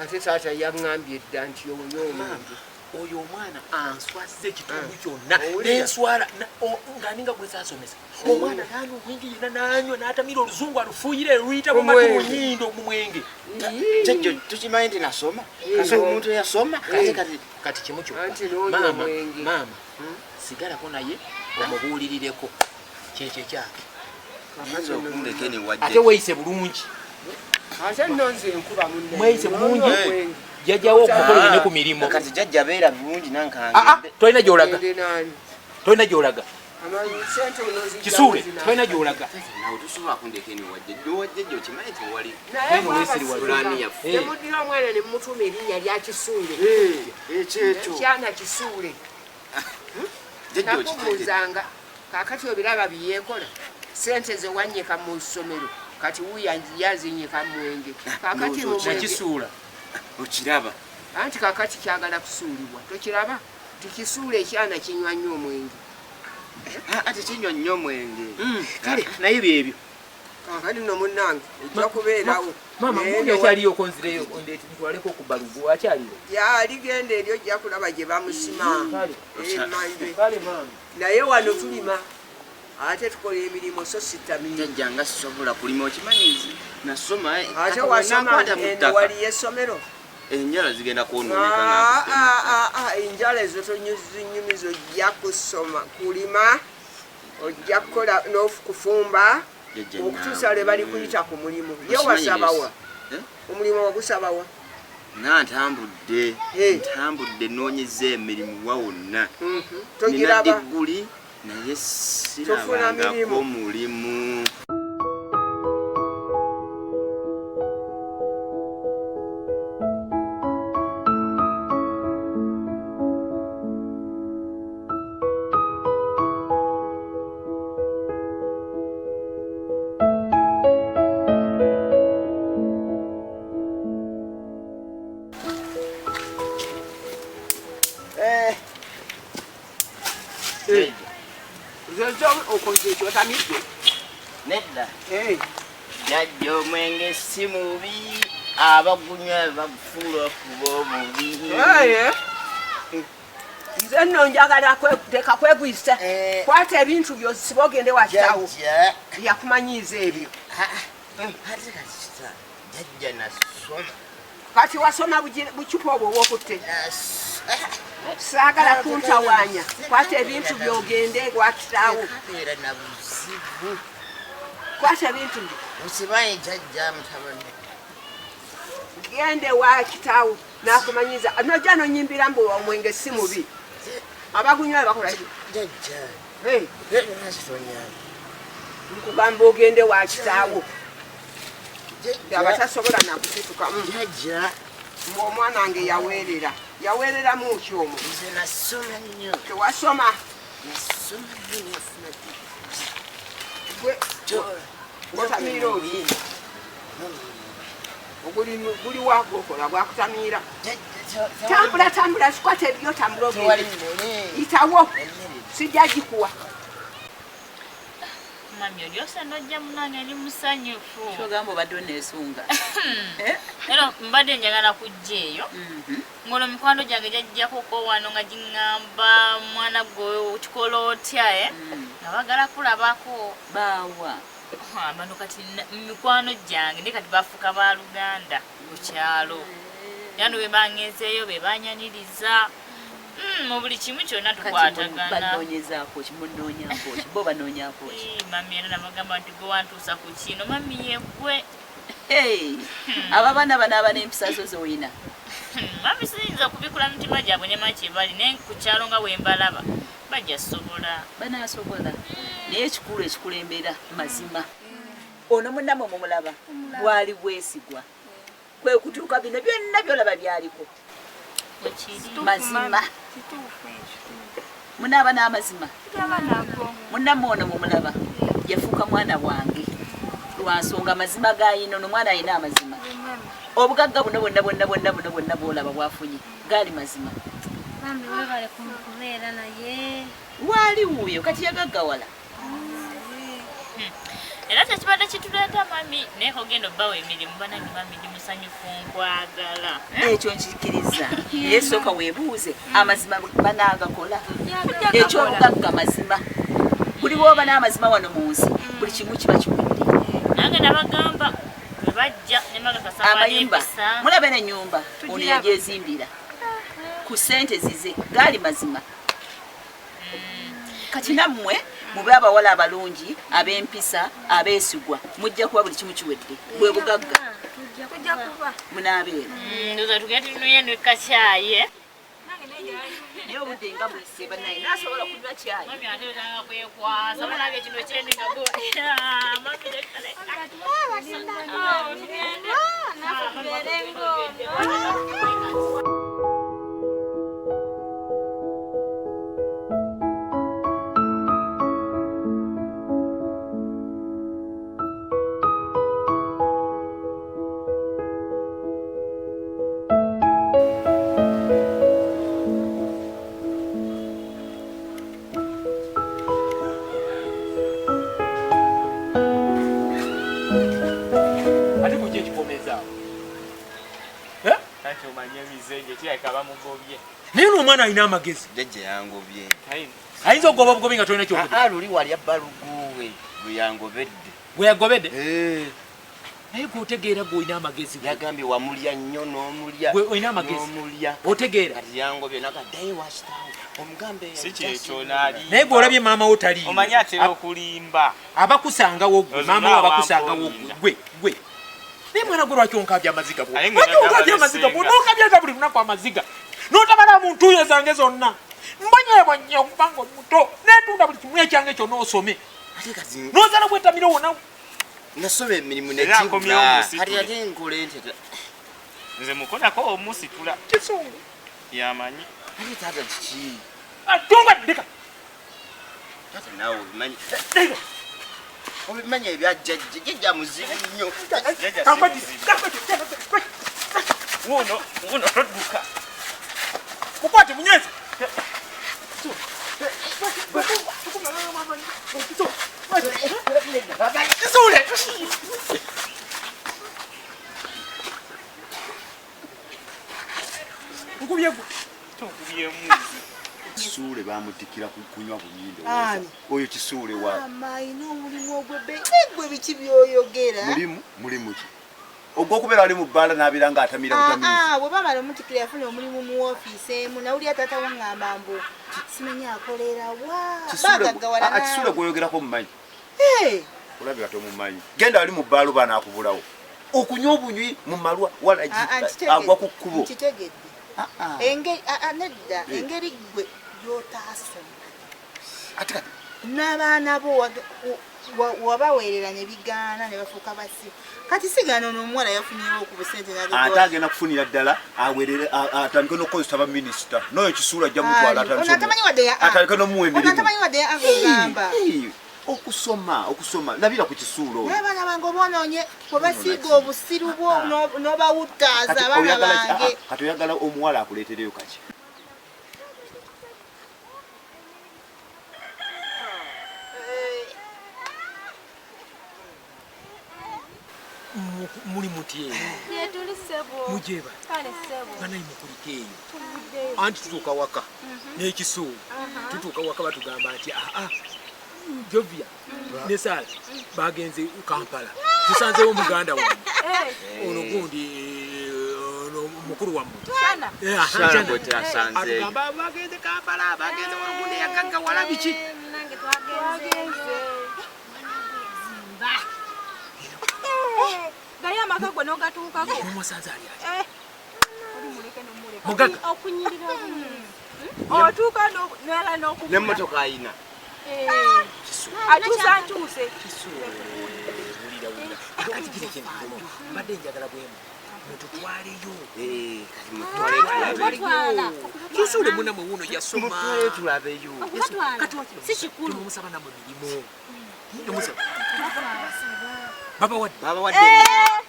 Ate taata yaŋŋambye dda nti onywa omwenge. Oyo omwana answazza ekitundu kyonna. Owulira? Nenswala nga ninga gwe saasomesa. Omwana nanywa omwenge yenna, nanywa n'atamira, oluzungu alufuuyira luyita mu matu, mu nyindo, mu mwenge. Jjajja tukimanyi nti nasoma, kasi omuntu eyasoma ate kati Kati kimu kyokka, Anti n'onywa maama, omwenge. maama sigalako naye omubuulirireko kyekyo ekyake. Oyinza okundeka eno ewa Ate jjajja. weeyise bulungi. Ate nno nze enkuba munnaye. Mweyise bulungi. N'onywa omwenge. Jjajjawo okukolere ne ku mirimu. Kati jjajja beera bulungi nankange. Aa, tolina gy'olaga. Ngende naani? Tolina gy'olaga. Kisuule tolina gy'olaga. Nawe tosobola kundeka eno wajjajja owajjajja okimanyi tewali Naye pulaani yaffe. Nemuddira omwana ne mumutuuma erinnya lya Kisuule. Ekyekyo. Kyana Kisuule. Jjajja okitegedde. Nakubuuzanga kaakati obiraba byeyeekola sente ze wannyika mu ssomero kati wuuyo yazinyika mu mwenge kaakati mu mwenge Nakisuula. Okiraba. Anti kaakati kyagala kusuulibwa tokiraba tikisuula ekyana kinywa nnyo omwenge. Ate kinywa nnyo omwenge. Kale naye byebyo. Kaakati nno munnange ojja kubeerawo. Maama Naye gundi akyaliyo okonzireyo ondeete ntwaleko ku balugu akyaliyo. Yaligenda eri ojja kulaba gye bamusima. Emmanju. Kale maama. Naye wano tulima ate tukola emirimu so sitamiira. Jjajja nga sisobola kulima okimanyi nze nasoma Ate wasoma eno waliyo essomero. Enjala zigenda kwonooneka nga Ah, ah, ah, enjala ezo tonyizinyumiza ojja kusoma kulima ojja kukola n'okufumba Jjajja okutuusa naawe. lwe bali kuyita ku mulimu. Ye Okimanyi wasabawa? Eh? Omulimu wagusabawa? Nga ntambudde ntambudde noonyeza emirimu wa wonna. Nina Togiraba? digguli naye Tofuna mirimu. sirabangako mulimu. Zozo okoze ekyo otamidde? Nedda. Jjajja omwenge si mubi abagunywa bagufuula okuba obubi. Eh, Nze nno njagala teka kwegwisa. Kwata ebintu byo siba ogende wa kitaawo. Yakumanyiiza ebyo. Ate kati jjajja nasoma. Kati wasoma bucupa obwo obwokutte. Saagala kuntawaanya. Kwata ebintu by'ogende wa kitaawo. Kabeera na buzibu. Kwata ebintu byo. Okimanyi jjajja mutabani. Gende wa kitaawo n'akumanyiiza. Nojja n'onnyimbira mbu omwenge si mubi. Abagunywa bakola ki? Jjajja. Hey. Lwaki tonyamba? Nkugamba ogende wa kitaawo. Abatasobola nakusitukamu. Jjajja. Mbu omwana wange yaweerera. Yaweereramu ki omwo? Nze nasoma nnyo. Tewasoma. Nasoma nnyo nefuna Gwe otamiira oli. Oguli guliwa gwokola gwakutamiira. Tambula tambula sikwata ebyo tambula Tewali ogende. mmere. Yitawo. Sijja gikuwa. Mami olyose nojja munange eri musanyufu. Kyogamba obadde oneesunga. Era mbadde njagala kujja eyo. Ng'olwo mikwano gyange gyajjakoko wano nga giŋŋamba mwana gwe okikola otya eh? Nga baagala kulabako. Baawa. Bano kati mikwano gyange naye kati bafuuka baluganda ku kyalo. Era no bwe bangezeeyo be banyaniriza. Mu buli kimu kyonna tukwatagana. Banoonyezaako ki munoonyaako ki bo banoonyaako ki? Ii, Mami era nabagamba nti gwe wantuusa ku kino mami yeggwe. Hey, abo abaana banaaba n'empisa zo z'olina. Mami siyinza kubikula mitima gyabwe ne maki bali naye ku kyalo nga bwe mbalaba bajja sobola. Banaasobola naye ekikulu ekikulembera mazima. Ono munnamwe mumulaba bwali bwesigwa kwe kutuuka bino byonna byolaba byaliko. Mazima. Kituufu ekyo. Munaaba n'amazima. Tulaba nago. Munnammwe ono mumulaba yafuuka mwana wange lwa nsonga mazima g'ayina ono mwana alina amazima. Obugagga buno bwonna bwonna bwonna buno bwonna bw'olaba bwafunye gaali mazima. Bambi webale kubeera naye. Waali wuuyo kati yagaggawala. Era kyekibadde kituleeta mami naye kogenda obbawa emirimu banange mami ndi musanyufu nkwagala. Ekyo nkikiriza naye sooka weebuuze amazima banaagakola. Ekyobugagga mazima. Buli bw'oba n'amazima wano mu nsi buli kimu kiba kiwedde. Nange nabagamba bwe bajja ne mbagakasa Amayumba n'empisa. mulaba n'ennyumba ono Tugiraba. yagyezimbira ku ssente zize gaali mazima. Kati nammwe mube abawala abalungi ab'empisa abeesigwa mujja kuba buli kimu kiwedde bwe bugagga Tujja kuba. munaabeera. Ndowooza tugende tunywe ne kacaayi. Nange naye Naye obudde nga buyise bannaye nasobola okunywa kyayi. Mami ate otanga kwekwasa munange kino kyendi nga go. Mami leka leka. Tugende. Naffe tubeere ng'ono. Ate kuki ekikomezaawo? Anti omanye emizenje kirabika bamugobye. Naye ono omwana alina amagezi. Jjajja yangobye. Ayinza okugoba obugobi nga tolina kyokulya. Aa luli wali abbaluguwe gwe yangobedde. Gwe yagobedde? Naye gwe otegeera gwe olina amagezi. Yagambye wamulya nnyo n'omulya. Gwe olina amagezi. N'omulya. Otegeera. Kati yangobye nagaddayo wa kitaawe omugambe. Si kyekyo n'alimba. Naye gwe olabye maama wo taliiwo. Omanyi atera okulimba. Abakusangawo gwe Ozo maama wo naawe abakusangawo ampolinda. gwe gwe. Naye mwana gwe lwaki onkaabya amaziga bwo? Aye nga Lwaki nagamba onkaabya amaziga bwo? nesenga. N'onkaabya buli lunaku amaziga. N'otabala mu ntuuyo zange zonna. Mbonyeebonye okuba nga oli muto. Neetunda buli kimu ekyange kyonna osome. Ate kati N'ozala bwetamira wona. nasoma emirimu Era akomyewo negibula. musitule. Kati ate nkole ntya? Nze mukolako omusitula. Kisungu. Yamanyi. Ate taata kiki? Atunga ddeka. Taata naawe obimanyi. Obimanyi ebya jjajja. Jjajja muzibu nnyo. Jjajja si muzibu. Wuuno wuuno todduka. Mukwate munyweze. Kisuule. Nkubye gwe. Tukubyemu. Kisuule bamutikira kunywa bunywi Ani? Oyo Kisuule wa Maama alina omulimu ogw'ebbeeyi gwe biki by'oyogera? mulimu mulimu ki? Ogw'okubeera ali mu bbaala n'abeera ng'atamira butamiizi. Aa, bwe bamala omutikira yafuna omulimu mu woofiisi emu nawulira taata waŋŋamba mbu simanyi akolera wa bagaggawala Kisuule gw'oyogerako mumanyi. Hey! Olabika tomumanyi. Genda ali mu bbaala oba anaakubulawo. Okunywa obunywi mu malwa walagi agwa ku kkubo. Nkitegedde. Engeri nedda Eh. engeri gwe gy'otaasoma Ate kati n'abaana bo wabaweerera ne bigaana ne bafuuka basiru kati sigaana ono omuwala yafunyewo ku busente ate agenda kufunira ddala awerere atandike n'okukozesa baminisita n'oyo Kisuule ajja mutwala Ono atamanyi wadde ya A. atandike n'omuwa Ono emirimu. atamanyi wadde ya A gogamba. Hey, okusoma okusoma labira ku Kisuule oyo. Naye abaana bange obonoonye bwe basiiga obusiru bwo n'obawuttaaza Kati abaana oyagala ki? bange. Kati oyagala omuwala akuleetereyo kaki? Muli muti eyo. Gyetuli ssebo. Mujeba. Kale ssebo. Banayi mukulike eyo. Tuvuddeyo. Anti tutuuka waka n'ekisuulu. Tutuuka waka batugamba nti aa Jovia ne Saala bagenze Kampala. Tusanzewo muganda wammwe. Ono gundi ono mukulu wammwe. Shana. Aha, Shana Shana. gwe twasanzeeyo. Atugamba bagenze Kampala, bagenze wano yagaggawala biki. Nange twagenze. Gali amaka gwe n'ogatuukako. Mumusanze ali ati. Oli muleke n'omuleka. Mugagga. Okunyirira obunyirizi. Otuuka n'ala n'okubula. N'emmotoka ayina. Atuusa ntuuse. Wulira wulira. Kati kino kyendimu. Mbadde njagala bwemu. Mututwaleyo. Kati mutwale tulabeyo. Kisuule munamwe wuuno yasoma. Mutwale tulabeyo. Okubatwala si kikulu. Temumusaba namwe mirimu. Temusaba. Babawadde. Babawadde.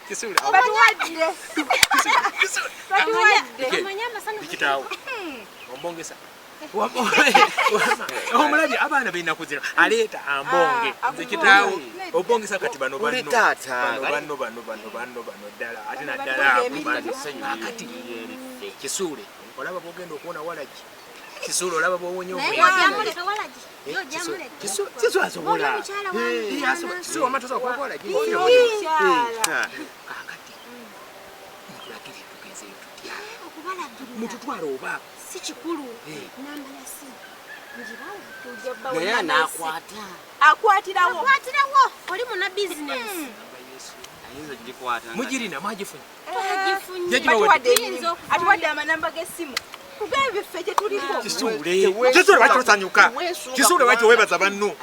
Kisuule. Batuwadde. Batuwadde. Omanyi amasanyu Kitaawo. Ombongesa. Omulabye abaana b'ennaku zino aleeta ambonge nze kitaawo obongesa kati bano Oli banno taata. bano banno bano bano banno bano ddala ate naddala abo bano akati Kisuule olaba bwogenda okuwona walagi Kisuule olaba bw'owonya Naye obwenzi. ojamuleka walagi. Yo ojamuleka. Kisuule asobola Oli omukyala wange. Eh, asobola. Kisuule wamma tosobola kuba walagi Omukyala. Kakati mutulagirire tugenzeyo tutya Okubalagirira mututwale oba si kikulu. Eh. Namba ya simu. Ngibawe. Naye anaakwata. Akwatirawo. Akwatirawo. Oli muna bizinesi. Ayinza ogikwata. Mugirina mwagifunye Twagifunye. Yagibawadde. Batuwadde emirimu. Atuwadde amanamba g'essimu. Tugambe ffe gye tuliko. Kisuule. Kisuule lwaki tosanyuka? Kisuule lwaki weebaza banno?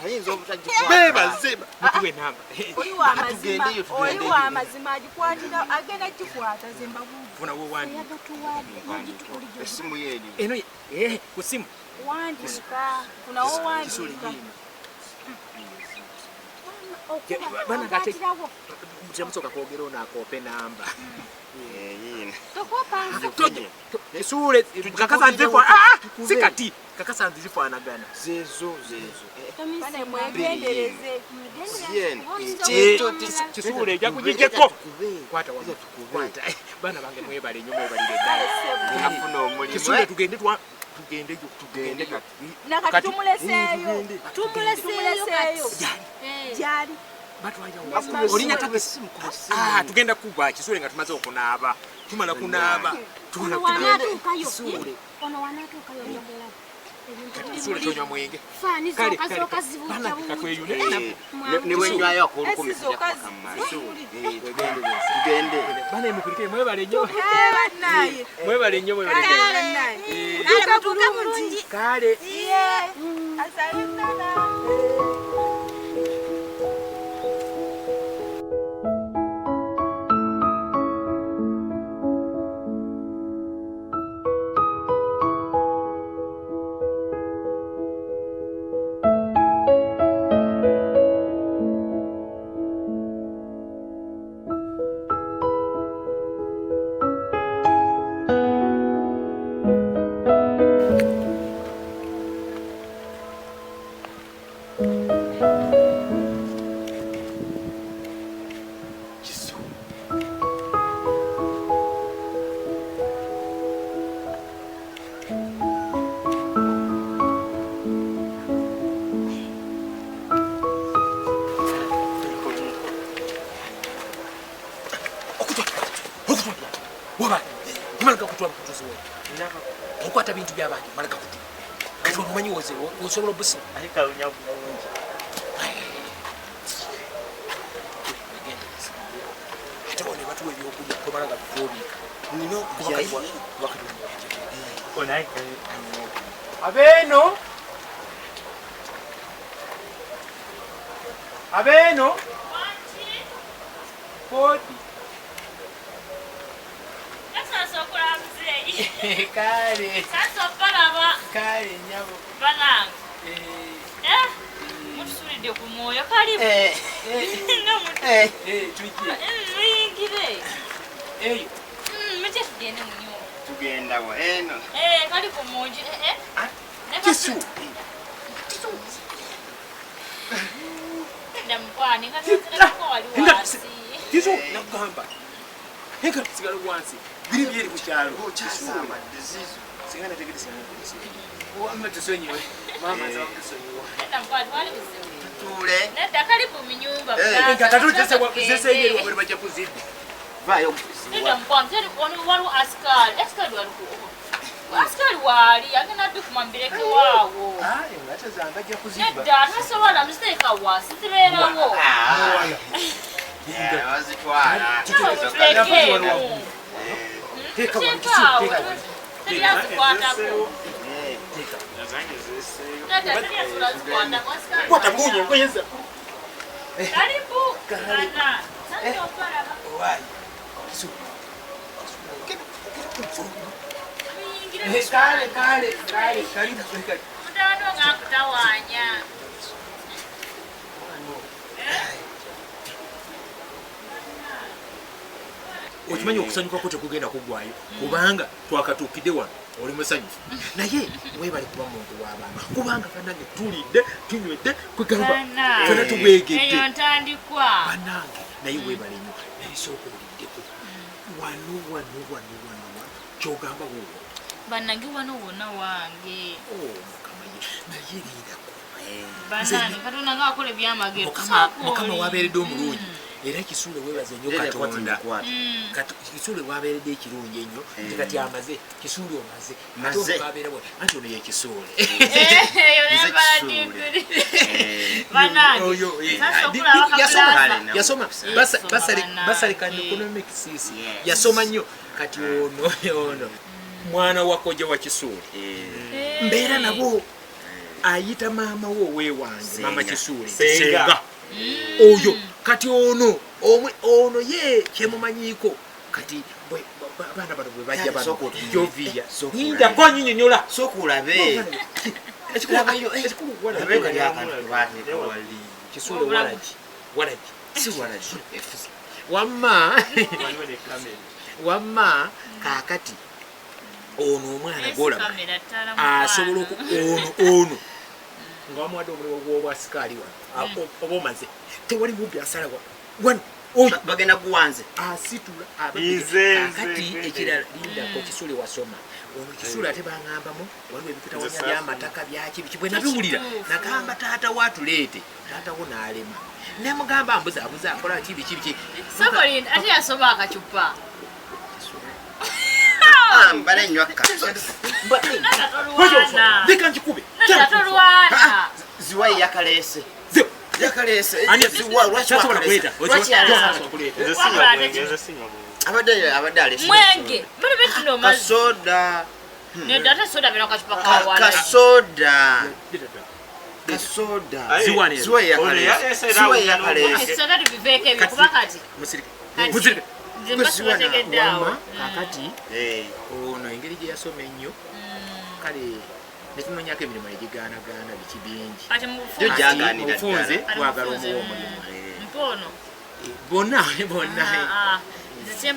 Beebaze. Mutuwe enamba. Oli wa mazima, oli wa mazima agikwatira agenda gikwata ze mbabuuza. Funa wewandiika. Essimu ye eri. Eno ku ssimu. Wandiika. Funawo wandiika. Bana kate temusooka kwogera ono akoope namba. Kisuule kakasa nzifa si kati kakasa nzifaanagana. Zezo zezo. Bane mwegendereze. Kisuule ejja kugijjeko. Kwata wano. Kwata. Baana bange mwebale nnyo mwebalire ddala. Afuna omulimu. Kisuule tugende tugende tugende kati. Nakati tumuleseeyo. Tumuleseeyo. Gyali. Olinya takisi. Tugenda kuba Kisuule nga tumaze okunaaba. Tumala kunaaba. Tumala wanatuukayo. Kisuule. Ono wanatuukayo njogera. Kisuule tonywa mwenge. Faani zooka zooka zibujja Katweyune. Ne bwenywayo akolukumi sijja kukamala. Tugende. Bana mukulike mwebale nnyo. Bannaye. Mwebale nnyo mwebale nnyo. Kale mutuuke bulungi. Kale. Asante sana. Okwata bintu by'abantu malaka kutu. Kati omumanyi woze osobola obusi. Ate kalunya bulungi. Ate wano batuwa ebyokulya tomala nga bikuwobiika. Nina okujja. Abeeno. Abeeno. Kodi. Kale. Sasa balaba. Kale nyabo. Banange. Mutusulidde ku mwoyo kalibu. Tujje. Muyingire. Eyo. Mujje tugende mu nyumba. Tugenda wa eno. Kalibu mungi. Kisu. Ndamukwani nga tuzirako wali wansi. Kisu nakugamba. Heka tusigale wansi. Biri byeri ku kyalo. Okyasamba disease. Singa nategedde singa wamma tusonyiwe. Maama nza kusonyiwa. Ndamukwani wali buzibu. Tuule. Nedda kalibu mu nyumba. Nga tatuzese wabwe bajja kuzidda. Vaayo. Ndamukwani teri ono waliwo asikali. Asikali wali ku. Asikali waali agenda addukuma mbireke waawo. Engatto zange ajja kuzibba. Nedda tasobola muziteeka wansi zibeerawo. Bazitwala. Tulekeemu. Teeka wano, teeka wano. Teri azikwatako. Zange ziseeyo. Nedda teri azikwatako. Asikali. Kwata bulungi engoye za. Karibu. Bana. Sasa obalaba. Owaayi. Kisu. Kale kale kale karibu karibu. Mutabani wange akutawaanya. Okimanyi okusanyukako tekugenda kuggwayo kubanga twakatuukidde wano oli musanyufu naye weebale kuba muntu w'abantu kubanga bannange tulidde tunywedde kwegamba fena tubwegedde eyo ntandikwa bannange naye weebale nnyo naye sooka oliddeko wano wano wano wano wano kyogamba wuwo bannange wano wonna wange mukama ye naye lindako bannange Katonda nga akola ebyamagero mukama wabeeredde omulungi era Kisuule weebaze nnyo Katonda. Kisuule wabeeredde ekirungi ennyo nti kati amaze Kisuule omaze ate ono abeera bwe anti ono ye Kisuule. Eyo Yasoma basale kan economics yasoma nnyo kati ono ono. Mwana wa kojja wa Kisuule. Mbeera nabo ayita maama wo owewange, maama Kisuule. Senga. Oyo kati ono ono ye kyemumanyiiko kati abaana bano bwe bajja bano Jovia ninda ko nyinyonyola sooka olabe ekikulu Labayo kali akantu ke baateeka wali. Kisuule walagi walagi si walagi wamma wamma kaakati ono omwana gwolaba asobola ono ono nga wamuwadde omulimu gw'obwasikaali wano oba omaze tewali mubbi asala wano bagenda guwanze asitula kati ekirala lindako Kisuule wasoma ono Kisuule ate baŋŋambamu waliwo ebikutawanya by'amataka byaki biki bwe nabiwulira nagamba taata wo atuleete taata wo n'alema nemugamba mbuzaabuza akola ki biki biki ate yasoma akacupa mbale nywa leka nkikube ziwa yakalese yakalese abadde alese mwenge bali betuno mazzi kasoda nedda ate soda bino akacupa kawala kasoda kasoda ziwa yakalese ziwa yakalese soda tubiveeko ebyo kuba kati musirike kakati ono engeri gye yasoma ennyo kale netunonyako emirimu egigaanagaana biki bingi mufunze twagala omuwa omulimu mpono bonna bonna nze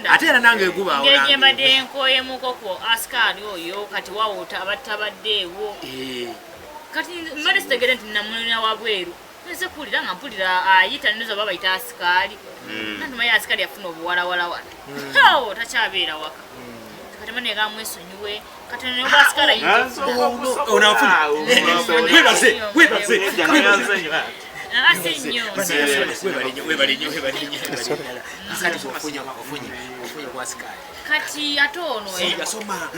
ate era nange egubaawo engeri gye mbadde nkoyemukoko asikaali oyo kati wawoota abatabaddeewo kati mbadde sitegere nti namunona wabweru nze kuwulira nga mpulira ayita nnoza oba bayita asikaali nantumaye asikaali yafuna obuwalawala wano awo takyabeera waka kati mane gamwesonyiwe kati noba asikaali ayinza webaze webaze asi nnyo kati ate ono yasoma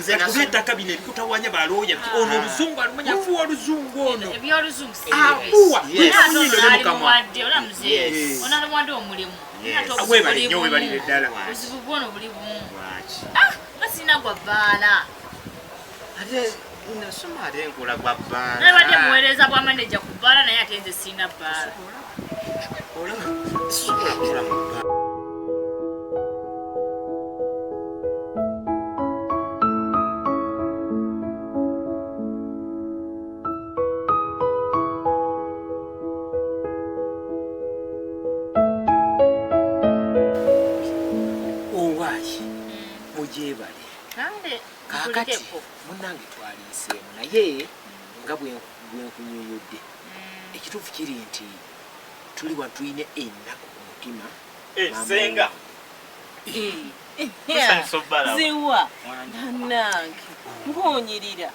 ettaka bino ebikutawanya balooya ono oluzungu alumanya afuwa oluzungu ono ebyoluzungu afuwa alimuwadde olamuze ono alimuwadde omulimu webale nnyo webalire ddala obuzibu bwono buli bumu nga sirina gwa bbaala ate nasoma ate nkola gwa bbaala nabadde muweereza bwa maneja ku bbaala naye ate nze sirina bbaala sobola kukola mu bbaala. Mugyebale kakati munnange twaliiseemu naye nga bwe nkunyonyodde ekituufu kiri nti tuli wano tulina ennaku ku mutima. Senga ziwa nanange nkunyirira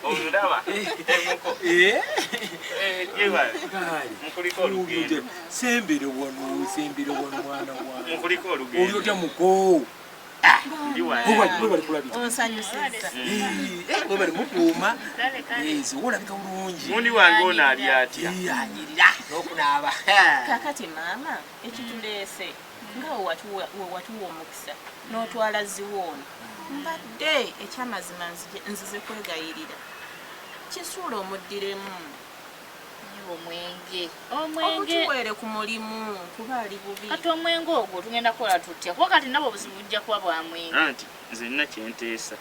olaba sembere wano sembere wano mwana wange mukuliko olugendo oli otya muko onsanyusiza webali mukuuma olabika bulungi mundi wange ono ali atya anyirira n'okunaaba. Kakati maama ekituleese nga wewatuwa omukisa n'otwala ziwa ono mbadde ekyamazima nzize kwegayirira Kisuule omuddiremu omwenge omutuweere ku mulimu kuba ali bubi. Kati omwenge ogwo tugenda kukola tutya kuba kati nabo obuzibu bujja kuba bwa mwenge. Anti nze nina kyenteesa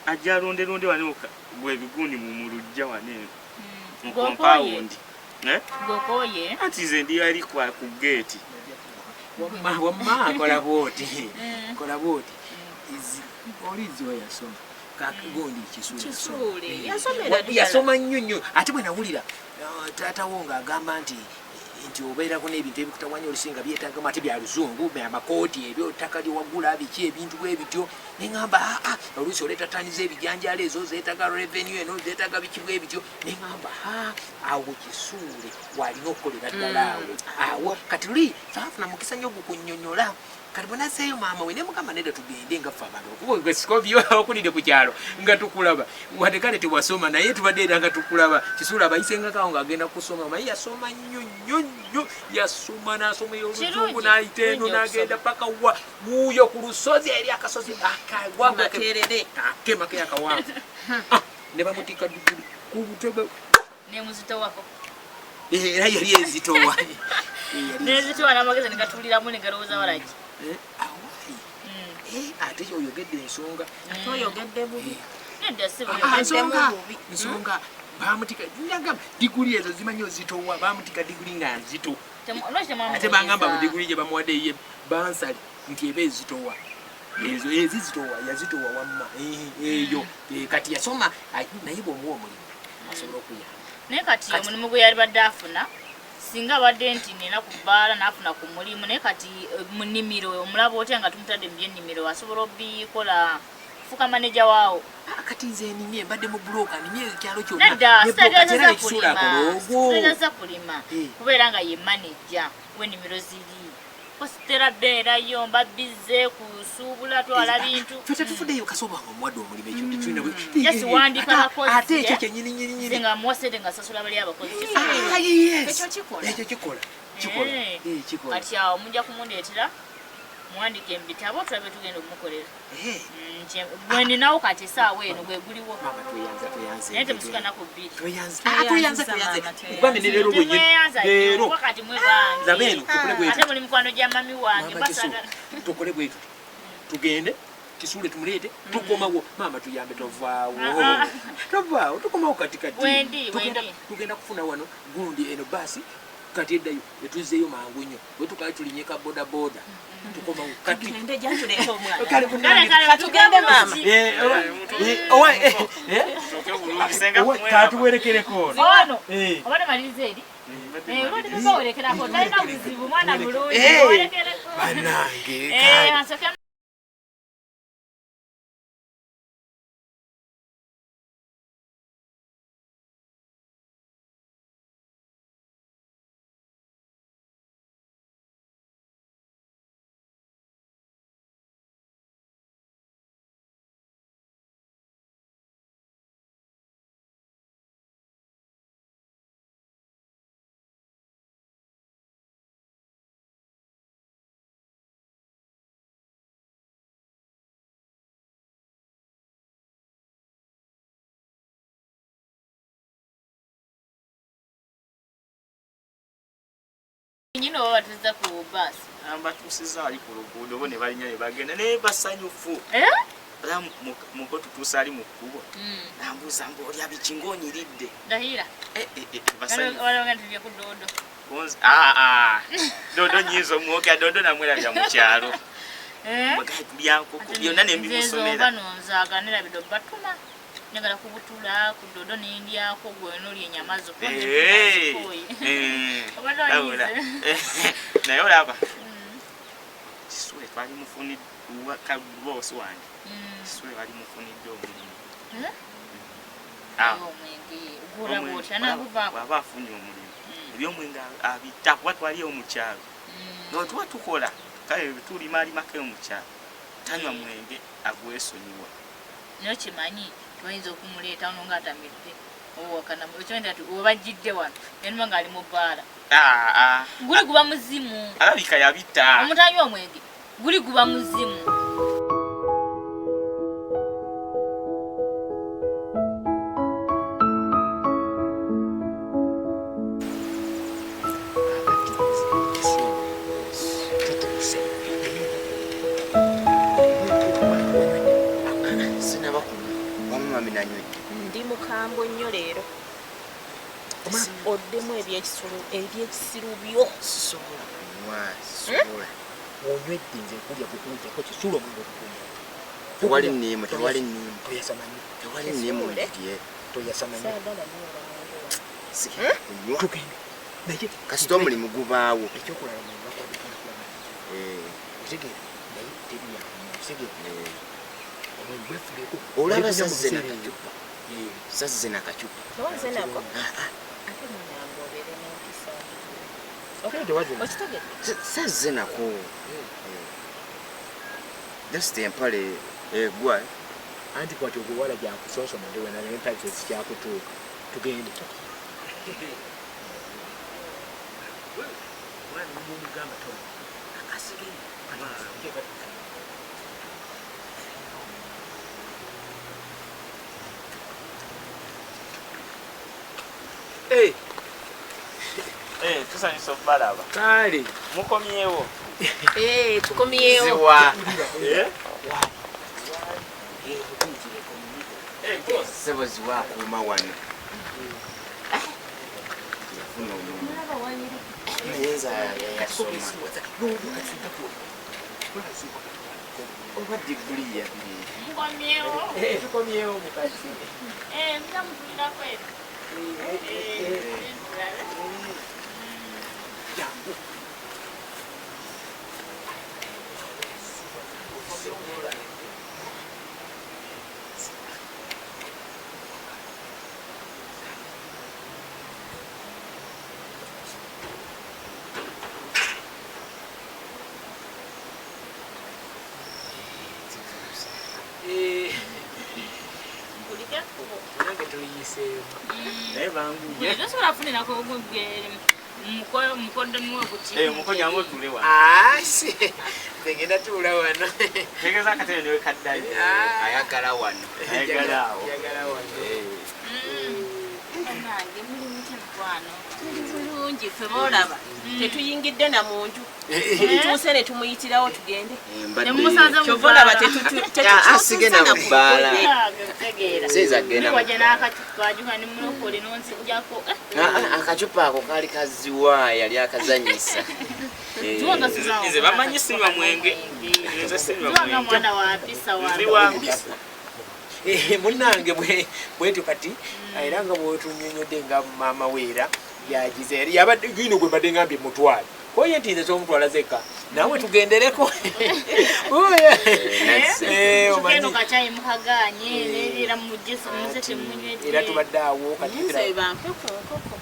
ajja alondelonde wano gwe ebigundi mu luggya wano eno mu kompawundi gokoye anti nze ndi ali ku geeti wamma kola bwoti kola bwoti oli ziwa yasoma gundi Kisuule yasoma nnyo nnyo ate bwe nawulira taata wo ng'agamba nti obeerako n'ebintu ebikutawanya olusinga byetaagamu ate bya luzungu amakooti ebyo ttaka lye wagula biki ebintu bwe bityo ne ŋŋamba aa oluusi oleeta ttani z'ebijanjaalo ezo zeetaaga revenue eno zeetaaga biki bwe bityo ne ŋŋamba awo Kisuule w'alina okukolera ddala awo awo kati luli saafuna mukisa nnyo gukunnyonnyola kati bwe naseeyo maama we ne mugamba nedda tugende nga ffe abantu okuba Sikovi okulidde ku kyalo nga tukulaba wadde kale tewasoma naye tubadde era nga tukulaba Kisuule abayisengako awo ng'agenda kusoma omanyi yasoma nnyo nnyo nnyo, yasoma n'asoma oluzungu Kirungi, n'ayita eno kirungi n'agenda okusoma. paka wa wuuyo ku lusozi eri akasozi akawanvu Makerere. akemake akawanvu ne bamutikka diguli ku butebe Nemuzitowako. Era yali ezitowa. Nezitowa n'amagezi ne gatuuliramu ne galowooza walagi. Ate oyogedde ensonga. Ate oyogedde bubi. Nedda si Ah, nsonga nsonga bamutika nagamba diguli ezo zimanyi ozitowa, bamutika diguli nga nzito. Ate bangamba mu diguli gye bamuwadde ye bansali nti eba ezitowa ezo ezizitowa yazitowa wamma eyo. Kati yasoma naye bw'omuwa omulimu asobola okuyamba. Naye kati omulimu gwe yali badde afuna singa abadde nti nina ku bbaala n'afuna ku mulimu, naye kati mu nnimiro omulaba otya nga tumutadde mu byennimiro asobola obikola fuka maneja waawo? Kati nze nimye mbadde mu buloka nimye ekyalo kyonna. Nedda, Ne broker sitegeeza era ekisuula kulima. akologwo. Sitegeeza kulima kubeera nga ye maneja w'ennimiro ziri kositera beerayo mba bize kusuubula twala bintu. Ffe tetufuddeyo kasooba nga omuwadde omulimu ekyo tetulina bwe- Just wandiika bakozi, Ate ekyo eh? kyennyini nyini nyini. Nze nga muwa ssente nga sasula bali abakozi. Ah, yes. Ekyo kikola. Ekyo kikola. Kikola. Eh. Eh, kikola. Kati awo mujja kumundeetera muwandike mu bitabo tulabe tugenda okumukolera. Gwe ninawo kati essaawa eno gwe guliwo. Maama tweyanza tweyanze. Naye temusuka nnaku bbiri. Tweyanza. Ah, tweyanza tweyanze. Kugambe ne leero bwennyini. Temweyanza nnyo, Leero. kuba kati mwe bange. Laba eno, tukole bwe Ate muli mukwano gya mami wange Maama Kisuule, mbasaagala. tukole bwe tuti. Tugende Kisuule tumuleete tukomawo. Maama tuyambe tovaawo. Ah, ah. Tovaawo tukomawo kati kati. Wendi, Tugenda wendi. tugenda kufuna wano gundi eno baasi kati eddayo etuzzeeyo mangu nnyo. Bwe tukale tulinye ka boda boda. Tukomawo kati. Tugende janjuleeta omwana. Kale munnange. Katugende maama. Eh, owa eh, eh, owa katuwerekereko ono. Ono Eh. oba tomaliriza eri? Eh, oba temubawerekerako, talina buzibu, mwana mulungi, Eh. muwerekereko. Bannange, Eh, kale. asooke nyina oba batuuza ku baasi. Batuusiza ali ku luguudo bo ne balinnya ne bagenda naye basanyufu. Eh? Era muko tutuusa ali mu kkubo nambuuza mbu olya biki ng'onyiridde. Ndahira. Basanyufu. Waliwo nga tulya ku doodo. Ah, ah. Dodo nyiza omwokya dodo namwerabya mu kyalo. Eh? Mwagaye tulya nkoko byonna ne Nze mbimusomera. oba nonzaaga nerabidde obatuma njagala kubutula ku doodo nendyako gwe nolya ennyama zo. Eh, eh, Obadde wabula. oyize. Naye olaba Kisule twali mufunidde boosi wange. Kisule bali mufunidde omulimu. Eh? Ah, Omwenge gulaba omwenge, otya naguvaako? Bw'aba afunye omulimu ebyomwenge abita kuba twaliyo mu kyalo. No tuba tukola kale tulimalimako mu kyalo tanywa mwenge agwesonyiwa. Naye kimanyi toyinza okumuleeta ono ng'atamidde owakana okimanyi nti webajjidde wano enuma ng'ali mu bbaala. Ah, ah. Guli guba muzimu. Alabika yabita. Omuntu anywa omwenge guli guba muzimu. Sinaba kunywa. Wamma mami nanywedde. Ndi mukambwe nnyo leero. Oddemu ebyekisiru byo. Sisobola kunywa, sisobola. Onywedde nze nkulya kukunjako kisuula omwenge okukunya. Tewali nniimu, tewali nniimu. Toyasamanyi. Tewali nniimu ndye. Toyasamanyi. Saagala nywera mwenge wange. Sigenda kunywa. Tugende. Naye Kasita omulimu gubaawo. Ekyokulala mu lunaku lwabitunda kulaba. Eh. Otegeera naye teri yakunywa. Otegeera. Omwenge gwefuleko. Olaba Oli kunywa mu sazze biseera na ebyo. kacupa. Sazze na kacupa. Tewanze nako? Ate munange obeere n'empisa. Okitegedde? Sazze nako. Just empale egwa. Anti kwati ogwewala gyakusonsoma ndi wena n'empale zikyakutuuka. Tugende. Omwana omugamba tono akasigenda. Hey. Tusanyusa okubalaba. Kale. Mukomyewo. Tukomyewo. Ziwa. Sebo ziwa akuuma wano. Yafuna omulimu. Naye nze yasoma. Oba diguli yabiri. Mukomyewo. Tukomyewo mukazi. Mutulirako eno. Jangu. Tosobola kufunirako mukoddomi we ku ki? Muko jangu otuule wano. Nze ngenda tuula wano. Tegeeza akatebe ne wekaddayo. Ayagala wano. Ayagala awo. Ayagala wano. Bannange muli mutya mukwano? Tuli bulungi ffe boolaba. Tetuyingidde na mu nju. Tutuuse ne tumuyitirawo tugende. Kyova olaba Sigenda mu bbaala. Siyinza kugenda mu Wajja n'akacupa ajuka ne mulokole n'onzijjako. Akacupa ako kaali kaziwa yali akazanyisa. Nze bamanyi sinywa mwenge. Nze sinywa Ziwanga mwenge. mwana wa mpisa wa. Ndi wa mpisa. Munnange bwetyo kati era nga bwetunyonyodde nga maama weera yagize yabadde gino gwe mbadde ngambye mutwale koye nti nze tomutwala zeka nawe tugendereko. Keno kachayi mukaganye era mujje muze temunywedde. Era tubadde awo kati Nze bampe ku nkoko.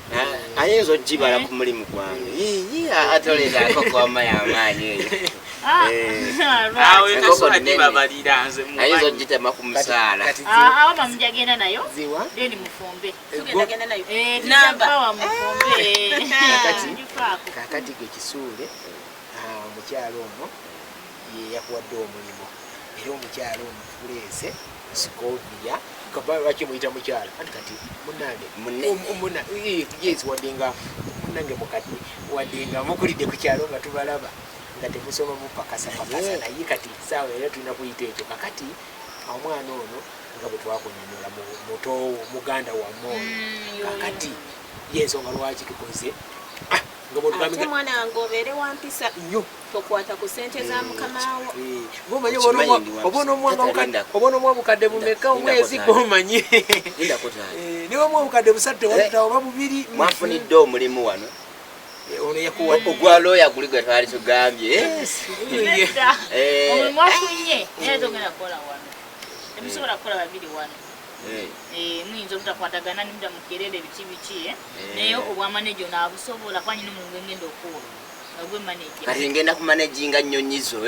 Ayinza ogibala ku mulimu gwange. Atoleeta akoko wamma y'amaanyi eyo. Awo tasobola gibabalira nze mumanyi. Ayinza ogitema ku musaala. Awo mama genda nayo. Ziwa. Then mufumbe. Tugenda nayo. Namba. Mufumbe. Kakati gwe kisuule omukyalo omwo ye yakuwadde omulimu era omukyalo ono tuleese Sikovia lwaki muyita mukyala anti kati munnange yes wadde nga munnange mukadde wadde nga mukulidde ku kyalo nga tubalaba nga temusoma mupakasa pakasa naye kati saawa era tulina kuyita ekyo. Kakati omwana ono nga bwe twakunyonyola mutoowo muganda wammwe ono kakati yensonga lwaki tukoze Ate mwana wange obeere wa mpisa tokwata ku ssente za mukamaawo. Oba onomuwa bukadde bumeka omwezi gwomanyi niwe omuwa bukadde busatu tewatuta oba bubiri. Mwafunidde omulimu wano ono yakuwa ogwa looya guli gwe twali tugambye. Omulimu wafunye era togenda kukola wano. Temusobola kukola babiri wano. Muyinza obutakwatagana nimudda mu kerere biki biki naye obwa manager onaabusobola kuba nyina omulimu gwe ngenda okuwa nga gwe manager. Kati ngenda kumanaginga nnyonyi zo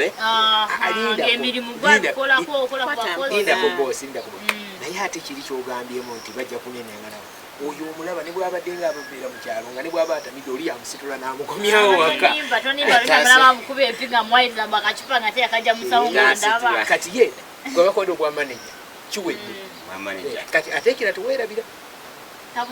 Ng'emirimu gwabikolako okola ku bakozi. Lindako boss, lindako boss. Naye ate kiri ky'ogambyemu nti bajja kunenengana oyo omulaba ne bw'abadde nga ababeera mu kyalo nga ne bw'aba atamidde oli amusitula n'amukomyawo waka. Tonimba tonimba mukuba empiga muwayiriza mbu akacupa nga teyakajja musawo nga ndaba. Kati ye gwe bakodde obwa manager kiwedde. Kati ate ekira teweerabira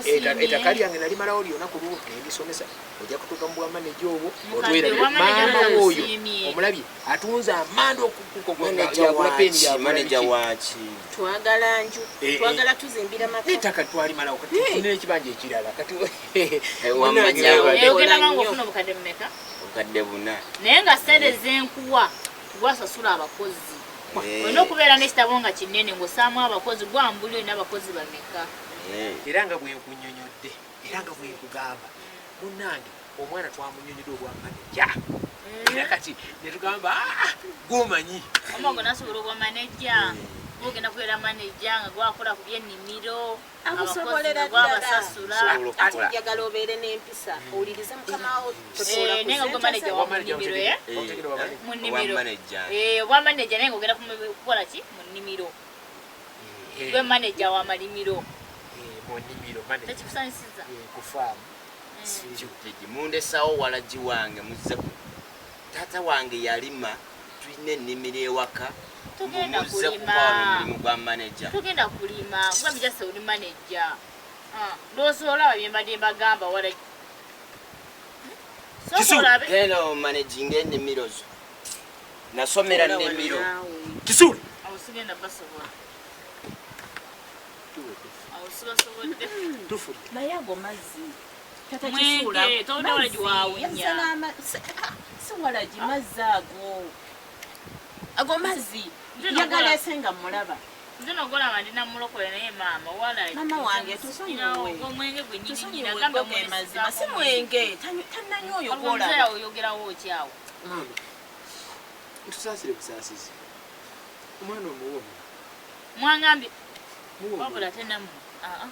ettaka lyange nalimalawo lyonna ku lulwo nendisomesa ojja kutuuka mu bwa manager obwo otwerabira. Maama oyo omulabye atunze amanda okukugula peni Manager waaki? Twagala nju, twagala tuzimbira maka. Ettaka twalimalawo kati tufunire ekibanja ekirala kati Ogenda mangu ofuna obukadde bumeka? Obukadde buna. Naye nga ssente zenkuwa gwasasula abakozi. Olina okubeera n'ekitabo nga kinene ng'ossaamu abakozi gwambuli olina abakozi bameka. Era nga bwe nkunyonyodde era nga bwe nkugamba munnange omwana twamunyonyodde obwa manager era kati ne tugamba gwomanyi. Omwana nasobola obwa manager gwogenda kubeera manager nga gwakola ku by'ennimiro Akusobolera gwabasasula. Ate njagala obeere n'empisa owulirize mukamaawo totuula ku Naye nga gwe ssente manager wa mu nnimiro mu nnimiro. Obwa manager naye ng'ogenda kukola ki mu nnimiro. Gwe manager wa malimiro. Mu nnimiro manager. Tekikusanyusiza? Ku faamu. Mundesawo walagi wange muzze taata wange yalima, tulina ennimiro ewaka. Tugenda Muzze kulima. kukola omulimu gwa maneja. Tugenda kulima kuba mijase oli maneja. Ndowooza olaba bye mbadde mbagamba wala. Sooka olabe. Genda omanaginga ennimiro zo. Nasomera nnimiro. Kisuule. Awo sigenda basobola. Awo sibasobodde. Naye ago mazzi. Tata Mwenge, Kisuula, tolina walagi mazzi. waawunya. Si walagi, mazzi ago. Ago mazzi. Nze nogola- Yagaleese nga mulaba. Nze nogolaba ndi namulokole naye maama wala. Maama wange, tusonyiwe. Omwenge gwe nyini Tusonyiwe nyini agamba gwe ge mazima. Si mwenge. Tannanywa oyo gw'olaba. Oyogerawo ki awo? Maama, tusaasire busaasizi. Omwana omuwe omulimu. Mwangambye Muwe wabula omulimu. tenamu.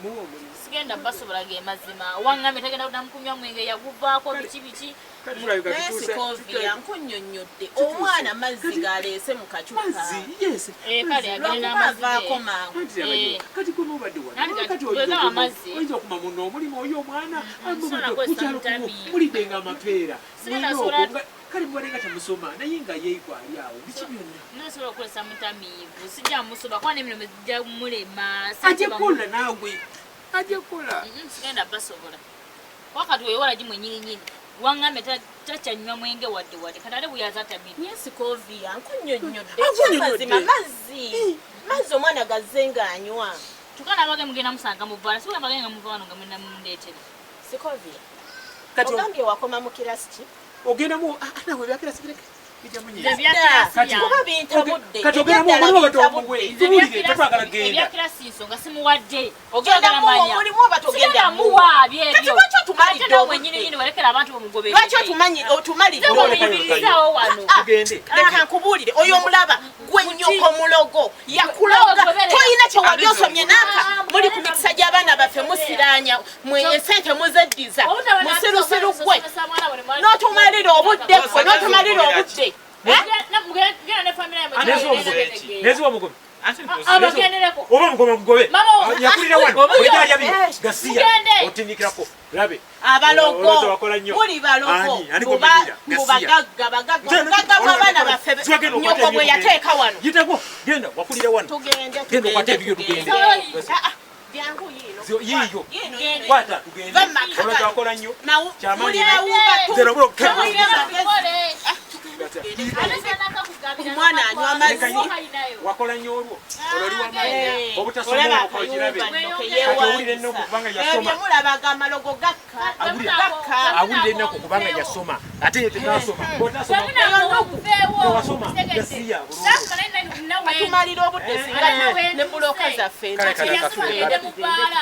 Muwe omulimu. Sigenda basobola ge mazima. Wangambye tagenda kunamukunywa mwenge yaguvaako biki biki. Kati tulabika Naye tutuuse- Sikovia, nkunnyonnyodde. Omwana mazzi galeese mu kacupa. Mazzi, yes. Eh, kale agende Lwakuba n'amazzi ge. avaako mangu. Anti abayo, kati gwe mubadde wano. Nanti kati Kati bwe oyinza gaba amazzi. oyinza okuma muno omulimu oyo omwana. Sobola Ku kukozesa kyalo kuno mutamiivu. mulidde nga amapeera. Sigenda Mulina sobola- okwo nga- Kale mubadde nga temusoma naye nga yeekwa ali awo. Biki byonna? Nsobola okukozesa mutamiivu sijja musoba kuba n'emirimu gijja mulema. Ajja kukola naawe. Ajja kukola. Sigenda basobola. Wakati wewala gimwe nyini nyini. Wangambye takyanywa mwenge wadde wadde kati ate bwe yazatamira. Naye Sikovia, nkunnyonnyodde. Ankunnyonnyodde. Ekyamazima mazzi. Mazzi omwana gazze ng'anywa. Tukana abage mugenda musanga mu bbaala sibwe abage nga muva wano nga mugenda mundeetera. Sikovia. Kati Ogambye wakoma mu kirasi ki? Ogendamu nawe ebyakirasi bireke. Bijja munyiiza. Nze ebyakirasi Kati- byange. Kuba bintabudde. Kati ogendamu Eby'eddala omulimu oba bintabudde. tomuwe. Nze Tuwulire tetwagala genda. ebyakirasi nsonga simuwadde. Ogenda muwa omulimu oba togenda Sigenda muwa? muwa byebyo. Kati lwaki otumalidde Ate nawe obudde? nyini nyini walekera abantu bamugoberere. Lwaki otumalidde Nze obudde? muyimirizaawo wano. Tugende. Leka nkubuulire oyo omulaba gwe nnyoko mulogo yakuloga Goberera. tolina kye wali osomye naaka muli ku mikisa gy'abaana baffe musiraanya mwe esente muzeddiza musirusiru gwe n'otumalira obudde gwe n'otumalira obudde Genda ne family yammwe. Neziwa omugobe. Abagendereko. Oba omugobe mugobe. Mama wo- Yakulira wano. Oba- Olija bino. Gasiya. Mugende. Otinikirako. Labe. Abalogo Olowooza wakola nnyo. muli balogo Ani? Ani gw'omanyira? mu Gasiya. bagagga bagagga obugagga bw'abaana baffe Zigenda okwata nnyoko bwe ebyo yateeka wano. Yitako. Genda wakulira wano. Tugende Genda okwate ebyo tugende. Ah, ah, jangu yiino. Yiiyo. Yiino, yiino. Kwata tugende. Va mu maka Olowooza gano. wakola nnyo. Kyamaanyi. Muli bawuba tu. Nze nabula okukema. Muli Omwana anywa amazzi. Wakola nnyo olwo. Olwo oli wamaanyi. Eh, Obutasoma olaba olwo okirabe. akayumba nno ke Kati owulira ennaku yeewandiisa. kubanga yasoma. Ebyo mulabaga amalogo gakka. Gakka. Awulira ennaku kubanga yasoma. Ate ye tetasoma. Bw'otasoma tewasoma. Gasiya bulungi. Katumalira obudde singa ne bulooka zaffe. Kale, kale, kale, kale. Tugende mu bbaala.